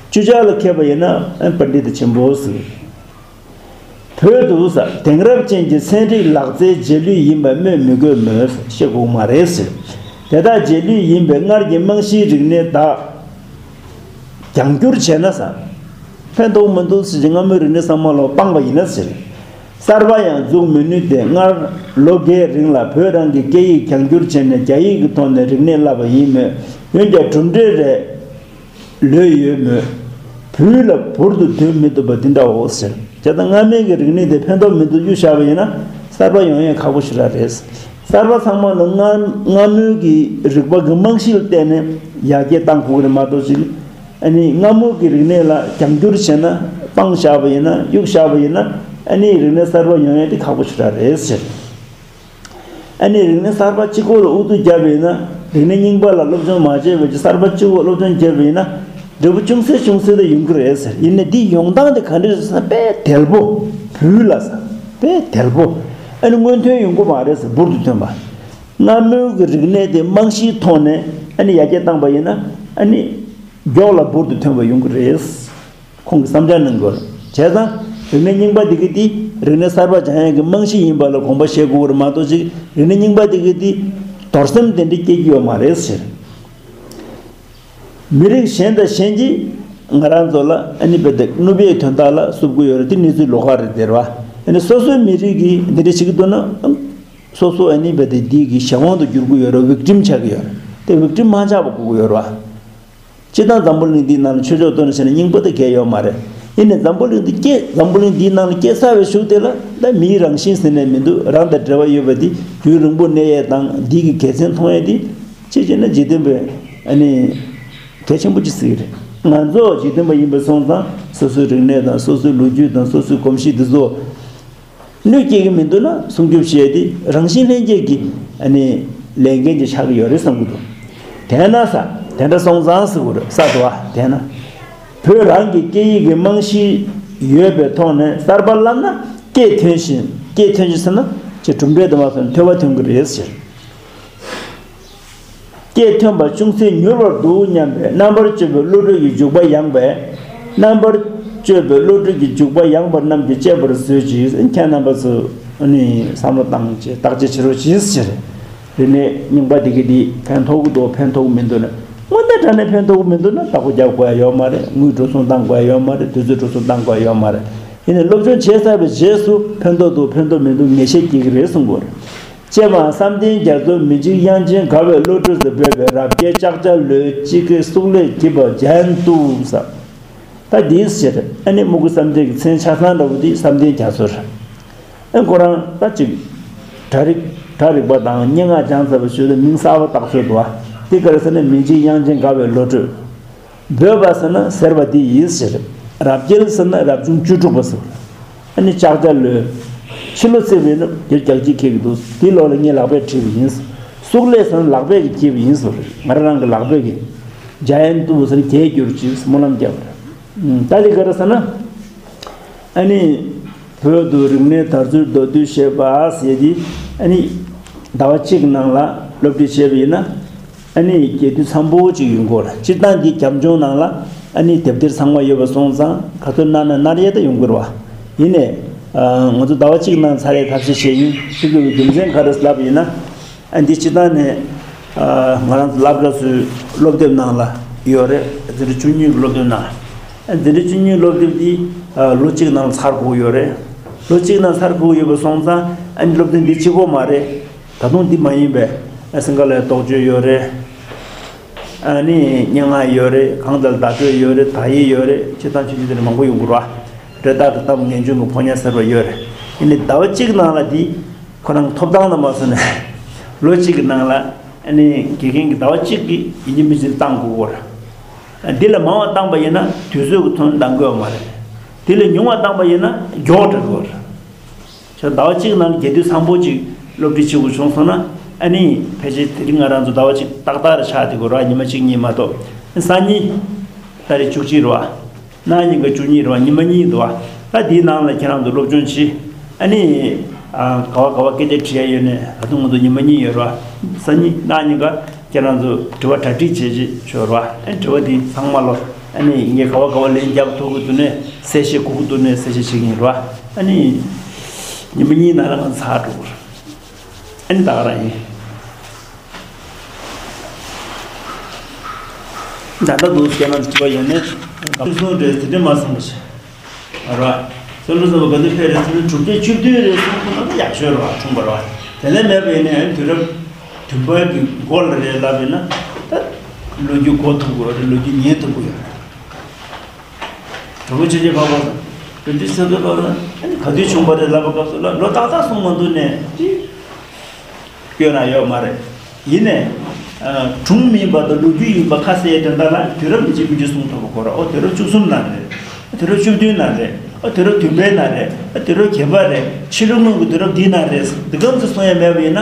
བཅུ་ཆ་ལ་མཁས་པ་ཡིན་ན་ཨ་པཎྜི་ཏ་ཆེན་པོ་ཟེར། བོད་དུ་ས་དེང་རབས་ཅན་གྱི་ཚན་རིག་ལག་རྩལ་རྗེས་ལུས་ཡིན་པ་སྨོས་མི་དགོས་མོད་ཤེས་དགོས་མ་རེད་ཟེར། དེ་དག་རྗེས་ལུས་ཡིན་པའི་སྔར་གྱི་རྨང་གཞིའི་རིག་གནས་དག་རྒྱང་བསྒྱུར་བྱས་ན་ས། ཕན་ཐོགས་མི་འདུག་ཟེར་གྱི་སྔ་མོའི་རིག་གནས་ཚང་མ་ལོ་སྤངས་པ་ཡིན་ན་ཟེར། གསར་པ་ཡང་འཛུགས་མི་ནུས་ཏེ། སྔར་ལོ་འགའི་རིང་ལ་བོད་རང་གི་སྐད་ཡིག་རྒྱང་བསྒྱུར་བྱས་ནས་རྒྱ་ཡིག་གི་ཐོག་ནས་རིག་གནས་བསླབས་པ་ཡིན་མོད། འོན་ཀྱང་གྲུབ་འབྲས་རེ་ལོས་ཡོད་མོད། བུ་ལ་འབུར་དུ་འདོན་མི་ཐུབ་པ་འདི་འདྲའོ་ཟེར། བྱས་ཙང་སྔ་མའི་གི་རིག་གནས་དེ་ཕན་ཐོགས་མི་འདུག་གཡུག་བཞག་པ་ཡིན་ན་གསར་པ་ཡོང་ཡས་ཁག་པོ་ཞེ་དྲག་རེད། གསར་པ་ཚང་མ་ལ་སྔ་སྔ་མོའི་གི་རིག་པ་གི་རྨང་གཞི་ལ་བརྟེན་ནས་ཡར་རྒྱས་གཏང་དགོས་ཀྱི་རེད་མ་གཏོགས་ཅིག་ཨ་ནི་སྔ་མོ་གི་རིག་གནས་ལ་རྒྱང་བསྒྱུར་བྱས་ན། སྤངས་བཞག་པ་ཡིན་ན། གཡུག་བཞག་པ་ཡིན་ན། ཨ་ནི་རིག་གནས་གསར་པ་ཡོང་ཡ་དེ་ཁག་པོ་ཞེ་དྲག་རེད་ཟེར། ཨ་ནི་རིག་གནས་གསར་པ་གཅིག་པོ་ལ་ཨུ་ཚུགས་བརྒྱབ་པ་ཡིན་ན། རིག་གནས་རྙིང་པ་ལ་སློབ་སྦྱོང་མ་བྱས་པའི་གི་གསར་པ་གཅིག་པོ་སློབ་སྦྱོང་བརྒྱབ་པ་ཡིན་ན། འབྲས་བུ་ཅུང་ཟད་ཅུང་ཟད་དེ་ཡོང་གི་རེད་ཟེར། ཡིན་ནའི་འདི་ཡོང་སྟངས་དེ་ག་འདྲ་རེད་ཟེར་ན། དཔེ་དལ་པོ། བུ་ལ་ཟེར། དཔེ་དལ་པོ། ཨ་ནི་སྔོན་ཐོན་ཡོང་གི་མ་རེད་ཟེར། འབུར་དུ་ཐོན་པ། སྔ་མོའི་གི་རིག་གནས་དེ་རྨང་གཞིའི་ཐོག་ནས་ཨ་ནི་ཡར་རྒྱས་བཏང་པ་ཡིན་ན། ཨ་ནི་མགྱོགས་ལ་འབུར་དུ་ཐོན་པ་ཡོང་གི་རེད། ཁོང་གིས་བསམ་འཆར་གནང་དགོས། བྱས་ཙང་རིག་གནས་རྙིང་པ་འདི་གི་དེ་རིག་གནས་གསར་པ་སྦྱང་ཡག་གི་རྨང་གཞི་ཡིན་པ་ལ་དགོངས་པ་བཞེས་དགོས་ཀྱི་རེད་མ་གཏོགས་ཅིག་རིག་གནས་རྙིང་པ་འདི་གི་དེ་རྡོར་སེམས་དེ་འདྲ་སྐྱེ་གི་ཡོད་མ་རེད་ཟེར། མི་རིགས་གཞན་དང་གཞན་གྱིས་ང་རང་ཚོ་ལ་ཨ་ནི་བེ་དེ་གནོད་པའི་དོན་དག་ལ་བསུབ་ཀྱི་ཡོད་རེད། དེ་གནས་ཚུལ་ལོགས་ཀ་རེད་ཟེར་བ། ཨ་ནི་སོ་སོའི་མི་རིགས་ཀྱིས་འདི་འདྲ་བྱེད་ཀྱི་འདུག་ན། སོ་སོ་ཨ་ནི་བ་དེ་འདི་གི་གཞན་དབང་དུ་འགྱུར་གྱི་ཡོད་རེད། ཝིག་ཊིམ་ཆགས་ཀྱི་ཡོད་རེད། དེ་ཝིག་ཊིམ་མ་ཆགས་པ་དགོས་ཀྱི་ཡོད་རེད་བ། སྤྱིར་བཏང་འཛམ་བུ་གླིང་འདིའི་ནང་ལ་ཆོས་ཕྱོགས་གཏོགས་ནས་བཤད་ན་རྙིང་པ་དེ་གལ་ཡོད་མ་རེད། ཡིན་ནའི་འཛམ་བུ་གླིང་འདི་སྐྱེ་འཛམ་བུ་གླིང་འདིའི་ནང་ལ་སྐྱེ་ཚར་བའི་གཞུག་དེ་ལ་ད་མིའི་རང་བཞིན་ཟེར་ནས་མི་འདུག་རང་དང་འབྲེལ་བ་ཡོད་པ་འདི་རྒྱུན་རིང་པོ་གནས་ཡས་དང་འདི་གི་དགེ་མཚན་མཐོང་ཡས་འདི་ཅི་བྱས་ན་འཇིག་རྟེན་པའི་ཨ་ནི་གལ་ཆེན་པོ་ཅིག་ཟེར་གྱི་རེད། ང་ཚོ་འཇིག་རྟེན་པ་ཡིན་པ་སོང་ཙང་སོ་སོའི་རིག་གནས་དང་སོ་སོའི་ལོ་རྒྱུས་དང་སོ་སོའི་གོམས་གཤིས་འདི་ཚོ་གནོད་སྐྱེལ་གྱི་མི་འདུག་ན་སྲུང་སྐྱོབ་བྱས་ཏེ་རང་བཞིན་ལྷན་སྐྱེས་ཀྱི་ཨ་ནི་ལས་འགན་ཅིག་ཆགས་ཀྱི་ཡོད་རེད་བསམ་གྱི་འདུག་དེས་ན་ས་དེ་འདྲ་སོང་ཙང་ཟེར་དགོས་རེད་ས་དུ་བ་དེས་ན། བོད་རང་གི་སྐད་ཡིག་གི་རྨང་གཞི་ཡོད་པའི་ཐོག་ནས་གསར་པ་བསླབ་ན་སྐད་ཐོན་བཞིན་སྐད་ཐོན་བཞིན་ཟེར་ན་ཅིག་གྲུབ་འབྲས་དུ་མ་སོང་ཐོས་པ་ཐོན་གྱི་རེད་ཟེར། སྐད་ཐོན་པ་ཅུང་ཟད་མྱུར་བར་འདུག་སྙམ་པའི་རྣམ་པར་དཔྱོད་པའི་བློ་གྲོས་ཀྱི་འཇུག་པ་ཡངས་པས། རྣམ་པར་དཔྱོད་པའི་བློ་གྲོས་ཀྱི་འཇུག་པ་ཡངས་པ་རྣམས་ཀྱིས་དཔྱད་པར་མཛོད་ཅིག་ཁྱེད་རྣམ་པ་ཚོས་ནི་བསམ་བློ་བཏང་བྱས་བརྟག་དཔྱད་བྱེད་རོགས་གྱིས་ཟེར། རིག་གནས་རྙིང་པ་འདི་གི་འདི་ཕན་ཐོགས་ཀྱི་འདུག་ཕན་ཐོགས་ཀྱི་མི་འདུག་ན་དངོས་གནས་དྲང་གནས་ཕན་ཐོགས་ཀྱི་མི་འདུག་ན་བདག་པོ་རྒྱབ་དགོས་ཡ་ཡོད་མ་རེད། དངུལ་འགྲོ་སོང་བཏང་དགོས་ཡ་ཡོད་མ་རེད། དུས་ཚོད་འགྲོ་སོང་བཏང་དགོས་ཡ་ཡོད་མ་རེད། ཡིན་ནའི་སློབ་སྦྱོང་བྱས་ཚར་བའི་རྗེས་སུ་ཕན་ཐོགས་འདུག་ཕན་ཐོགས་མི་འདུག་ངེས་ཤེས་སྐྱེ་གི་རེད་གསུང་དགོས་རེད། ཅེས་པའང་བསམ་གཏན་རྒྱ་མཚོའི་མི་འཇིགས་དབྱངས་ཅན་དགའ་བའི་བློ་གྲོས་སུ་འབོད་པའི་རབ་རྒྱལ་ལྕགས་བྱ་ལོའི་དཔྱིད་ཀའི་གཙུག་ལས་བགྱིས་པ་འཇམ་ཏུ་ཟ། ད་འདིའི་ཕྱིར་ཨ་ནི་སྨུ་གུ་བསམ་གཏན་གྱི་མཚན་ཆ་ཚང་འདྲ་བོ་འདི་བསམ་གཏན་རྒྱ་མཚོ་རེད། ཨ་ཁོ་རང་ད་ཅིག་གྲ་རིག་གྲ་རིག་པ་དང་སྙན་ངག་སྦྱངས་ཚར་བ་ཞུ་ད་མིང་གསར་པ་བཏགས་ཚོད་འདུག་བ། འདི་ག་རེ་ཟེར་ན་མི་འཇིགས་དབྱངས་ཅན་དགའ་བའི་བློ་གྲོས། འབོད་པ་ཟེར་ན་ཟེར་བ་འདི་ཡིན་ཟེར། རབ་རྒྱལ་ཟེར་ན་རབ་བྱུང་བཅུ་དྲུག་པ་ཟེར། ཨ་ནི་ལྕགས་བྱ་ལོའི་ཕྱི་ལོ་ཚེས་པའི་ནུབ་རྒྱལ་རྒྱལ་གཅིག་ཁེག་འདུག་འདི་ལོ་ལ་ངས་ལག་པས་བྲིས་པ་ཡིན། གཙུག་ལས་ཟེར་ན་ལག་པས་ཀྱིས་བྲིས་པ་ཡིན་ཟེར། ང་རང་རང་གི་ལག་པས་ཀྱིས། འཇམ་ཏུ་ཟེར་ན་རྒྱས་གྱུར་ཅིག་སྨོན་ལམ་བརྒྱབ་པ་རེད། ད་འདི་ག་རེ་ཟེར་ན། ཨ་ནི། བོད་དུ་རིག་གནས་དར་ཚུལ་མདོར་བསྡུས་བཤད་པ་ཟེར་ཏེ། ཨ་ནི། ཟླ་བ་གཅིག་ནང་ལ་སློབ་ཁྲིད་བྱས་པ་ཡིན་ན། ཨ་ནི་རྒྱས་བསྡུས་འཚམ་པོ་ཅིག་ཡོང་གི་རེད། སྤྱིར་བཏང་འདི་རྒྱབ་ལྗོངས་ནང་ལ་ཨ་ནི་དེབ་ཐེར་ཚང་མ་ཡོད་པ་སོང་ཙང་ག་ཚོད་གནང་ན་གནང་ཡས་ད་ཡོང་གི་རེད་བ། ཡིན་ནའི། ང་ཚོ་ཟླ་བ་གཅིག་ནང་ཚར་ཡས་ཐབས་ཤེས་བྱས་ཡིན་ཟེར་དགོས་པའི་རྒྱུ་མཚན་ག་རེ་ལབ་ཡིན་ན། ཨ་འདི་སྤྱིར་བཏང་ནས་ང་རང་ཚོ་སློབ་གྲྭ་ཚོའི་སློབ་དེབ་ནང་ལ་ཡོད་རེད། འཛིན་གྲྭ་བཅུ་གཉིས་ཀྱི་སློབ་དེབ་ནང་། ཨ་འཛིན་གྲྭ་བཅུ་གཉིས་སློབ་དེབ་འདི་ལོ་གཅིག་ནང་ལ་ཚར་དགོས་ཡོད་རེད། ལོ་གཅིག་ནང་ཚར་དགོས་ཡོད་པ་སོང་ཙང་ཨ་ནི་སློབ་ཚན་འདི་གཅིག་པོ་མ་རེད། ད་དུང་འདི་མ་ཡིན་པའི་ཨ་སིང་ག་ལའི་རྟོགས་བརྗོད་ཡོད་རེད། ཨ་ནི་སྙན་ངག་ཡོད་རེད། གང་ལྟར་བརྡ་སྤྲོད་ཡོད་རེད། དག་ཡིག་ཡོད་རེད། སྤྱིར་བཏང་ཆོས་ཆོས་དེ་འདྲ་མང་པོ་ཡོང་གི་རེད་བ། རེད། ད་ད་ལྟ་ངེས་འབྱུང་གི་ཕོ་ཉ་ཟེར་བ་ཡོད་རེད། ཡིན་ནའི་ཟླ་བ་གཅིག་ནང་ལ་འདི་ཁོ་རང་ཐོབ་ཐང་དང་མ་སོང་ནས་ལོ་གཅིག་གི་ནང་ལ་ཨ་ནི་དགེ་རྒན་གྱི་ཟླ་བ་གཅིག་གི་ཡིན་གཅིག་མིན་གཅིག་བཏང་དགོས་ཀྱི་རེད། འདི་ལས་མང་བ་བཏང་པ་ཡིན་ན་དུས་ཚོད་ཀྱི་དོན་འདང་གི་ཡོད་མ་རེད། འདི་ལས་ཉུང་བ་བཏང་པ་ཡིན་ན་མགྱོགས་འགྲོ་གི་ཡོད་རེད། ཁྱོད་ཟླ་བ་གཅིག་ནང་ལ་རྒྱས་བསྡུས་བཟང་པོ་ཅིག་སློབ་ཁྲིད་བྱེད་དགོས་བྱུང་སོང་ན་ཨ་ནི་ཕལ་ཆེར་དེ་རིང་ང་རང་ཚོ་ཟླ་བ་གཅིག་ཏག་ཏག་རེ་ཆགས་བསྡད་དགོས་རེད་བ། ཉི་མ་གཅིག་གཉིས་མ་གཏོགས། སང་ཉིན་ཏ་རིག་བཅུ་གཅིག་རེད་བ། གནངས་ཉིན་ག་བཅུ་གཉིས་རེད་བ། ཉི་མ་གཉིས་འདུག་བ། ད་དེའི་ནང་ལ་ཁྱེད་རང་ཚོ་སློབ་སྦྱོང་བྱེད། ཨ་ནི། ཨ། ག་བ་ག་བ་སྐད་ཆ་དྲི་ཡ་ཡོད་ནས་ད་དུང་ང་ཚོ་ཉི་མ་གཉིས་ཡོད་རེད་བ། སང་ཉིན་གནངས་ཉིན་ག་ཁྱེད་རང་ཚོ་དྲི་བ་གྲ་སྒྲིག་བྱེད་ཅིག་ཆོག་རེད་བ། ཨ་ནི་དྲི་བ་དེ་ཚང་མ་ལོ། ཨ་ནི་ངས་ག་བ་ག་བ་ལན་རྒྱབ་ཐུབ་ཀྱི་འདུག་ནས་གསལ་བཤད་དགོས་ཀྱི་འདུག་ནས་གསལ་བཤད་བྱེད་ཀྱི་ཡིན་རེད་བ། ཨ་ནི། ཉི་མ་གཉིས་ནང་ལ་ང་ཚར་འགྲོ་གི་རེད། ཨ་ནི་ད་ག་རང་ཡིན། ད་ལྟ་འདུག་སྐད་ན་དྲི་བ་ཡོད་ནས་སྐབས་སུ་འདྲེ་དེ་འདྲ་མ་སོང་བ་ཞིག་ར། སོ་ལོ་སོ་བ་ག་དུས་ཕེབས་རེད་ཟེར་ན་དྲུག་བརྒྱ་བཅུ་བདུན་རེད་གསུང་ཐུབ་ན་ད་ཡག་ཤོས་རེད་བ། འཁྲུངས་པ་རེད་བ། དེ་ནས་མེད་པ་ཡིན་ན་ཡང་དུས་རབས་བདུན་པ་གི་འགོ་ལ་རེད་ལབ་ཡིན་ན་ད་ལོ་རྒྱུས་གོ་ཐུབ་ཀྱི་ཡོད་རེད། ལོ་རྒྱུས་ཉན་ཐུབ་ཀྱི་ཡོད་རེད། དྲུག་པོ་ཆོས་རྗེ་འཕགས་པ་དང་རིན་པོ་ཆེ་ཚེ་བརྟན་ལགས་ལ་ཨ་ནི་ག་དུས་བྱུང་བ་རེད་ལབ་པ་སྐབས་སུ་ལ་ལོ་ཏག་ཏག་གསུང་མ་འདུག་ནས་ཅི་སྐྱོན་ན་ཡོད་མ་རེད། ཡིན་ནས་སྒྲུང་མིན་པ་དང་ལོ་རྒྱུས་ཡིན་པ་ཁ་གསལ་དོན་དག་ལ་དུས་རབས་མི་གཅིག་མི་གཅིག་གསུང་ཐུབ་པ་དགོས་རེད། ཨོ་དུས་རབས་བཅུ་གསུམ་ནང་རེད། དུས་རབས་བཅུ་བདུན་ནང་རེད། ཨོ་དུས་རབས་བདུན་པའི་ནང་རེད། ཨོ་དུས་རབས་བརྒྱད་པ་རེད། ཕྱི་ལོ་སྔོན་གྱི་དུས་རབས་འདིའི་ནང་རེད། འདི་གམ་ཚོད་གསུང་ཡ་མེད་པ་ཡིན་ན་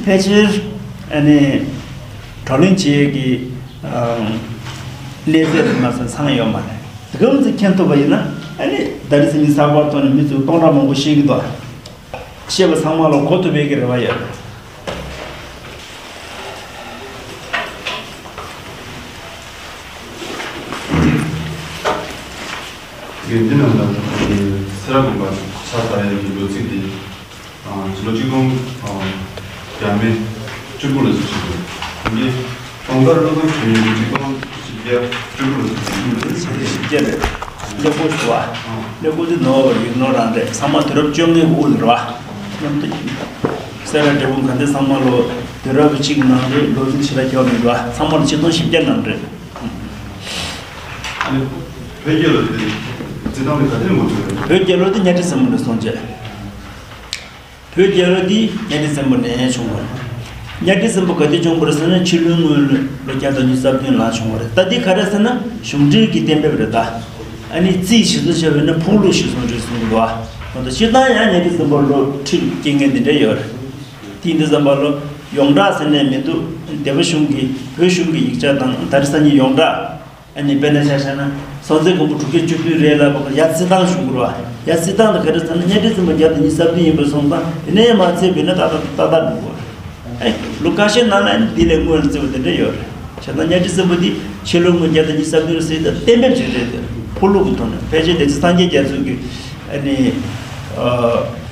ཕལ་ཆེར་ཨ་ནི་བགྲོ་གླེང་བྱེད་ཡས་ཀྱི་གནས་ཚད་དུ་མ་སོན་ཚང་ཡོད་མ་རེད། དེ་གམ་ཚོད་མཁྱེན་ཐུབ་པ་ཡིན་ན་ཨ་ནི་ད་རེས་ཉིན་གསར་པར་ཐོག་ནས་མི་ཚོས་སྟོང་ཕྲག་མང་པོ་ཤེས་ཀྱི་འདུག་ཤེས་པ་ཚང་མ་ལ་གོ་ཐུབ་པའི་གི་རེ་བ་ཡོད། དགེ་འདུན་རྣམས་ལ་སེ་ར་དགོན་པར་ཕྱག་བཏབ་ཡས་ཀྱི་ལོ་ཚིགས་དེ། ཨ། ཕྱི་ལོ་ཆིག་སྟོང་། ཨ། བརྒྱ་མེད་བཅུ་དགུ་ལ་བཞུགས་ཤིང་། དེ་གའི་དུང་དཀར་སློབ་དཔོན་བྱོན་ཡུལ་ཆིག་སྟོང་བཞི་བརྒྱ་བཅུ་དགུ་ལ་བཞུགས་ཤིང་། བཞི་བརྒྱ་རེད། ཀླད་ཀོར་ཞུ་བ། ཀླད་ཀོར་དེ་ནོར་བ་ཡིག་ནོར་རང་རེད། ཚང་མ་དུས་རབས་བཅོ་ལྔའི་དབུ་ལ་རེད་བ། མཉམ་དུ་ཡིན། སེ་ར་འབྲས་སྤུངས་དགའ་ལྡན་ཚང་མ་ལོ་དུས་རབས་གཅིག་ནང་རེད། ལོ་རྒྱུས་ཞེ་དྲག་ཁྱོན་མི་འདུག་ཚང་མ་ལོ་ཆིག་སྟོང་བཞི་བརྒྱ་ནང་རེད། ཨ་ནི་བོད་རྒྱལ་ལོ་དེ་རྩི་སྟངས་དེ་ག་དུས་འགོ་བཙུགས་རེད། བོད་རྒྱལ་ལོ་དེ་གཉའ་ཁྲི་བཙན་པོ་ནས་སོང་རྗེས། བོད་རྒྱལ་ལོ་དེ་གཉའ་ཁྲི་བཙན་པོ་ནས་བྱུང་བ་རེད། གཉའ་ཁྲི་བཙན་པོ་ག་དུས་བྱུང་བ་རེད་ཟེར་ན། ཕྱི་ལོའི་སྔོན་ལོ་བརྒྱ་དང་ཉི་ཤུ་རྩ་བདུན་ལ་བྱུང་བ་རེད། ད་འདི་ག་རེ་ཟེར་ན་གཞུང་འབྲེལ་གྱི་གཏན་འབེབས་རེད་ད། ཨ་ནི་རྩིས་གཞི་བཟུང་བྱས་པ་ཡིན་ན་ཕུག་ལུགས་གཞི་བཟུང་རེད་གསུངས་འདུག་བ། ད་སྤྱིར་བཏང་ཡང་གཉའ་ཁྲི་བཙན་པོ་ལོ་ཁྲི་སྐྱེ་མཁན་དེ་འདྲ་ཡོད་རེད། དེ་ཡིན་དུས་ཙམ་པ་ལོ་ཡོངས་གྲགས་ཟེར་ནས་མི་འདུག་སྡེ་པ་གཞུང་གི་བོད་གཞུང་གི་ཡིག་ཆ་དང་ད་རེས་སང་ཉིན་ཡོངས་གྲགས། ཨ་ནི་དཔེར་ན་ཆ་བཞག་ན་སྲོང་བཙན་སྒམ་པོ་དྲུག་བརྒྱ་བཅུ་བདུན་རེད་ལབ་པ་ཡ་རྩི་སྟངས་ཞུ་དགོས་རེད་བ། ཡ་རྩི་སྟངས་དེ་ག་རེ་ཟེར་ན་གཉའ་ཁྲི་བཙན་པོ་བརྒྱ་དང་ཉི་ཤུ་རྩ་བདུན་ཡིན་པ་སོང་ཙང་དེ་ནས་མ་ཚད་བོད་ན་ཏག་ཏག་ཏག་ཏག་འགྲོ་དགོས་རེད། ཨེ་ལོ་ཁ་ཤས་ནང་ལ་ཨ་ནི་དེ་ལས་སྔོན་ལ་བརྩི་བ་དེ་འདྲ་ཡོད་རེད། བྱས་ཙང་གཉའ་ཁྲི་བཙན་པོ་འདི་ཕྱི་ལོ་སྔོན་བརྒྱ་དང་ཉི་ཤུ་རྩ་བདུན་ཟེར་ད་གཏན་འབེབས་བྱས་རེད་དེ། ཕུག་ལུགས་ཀྱི་ཐོག་ནས་ཕལ་ཆེར་དེ་ཚོ་སངས་རྒྱས་རྒྱ་མཚོ་གི་ཨ་ནི་ཨ།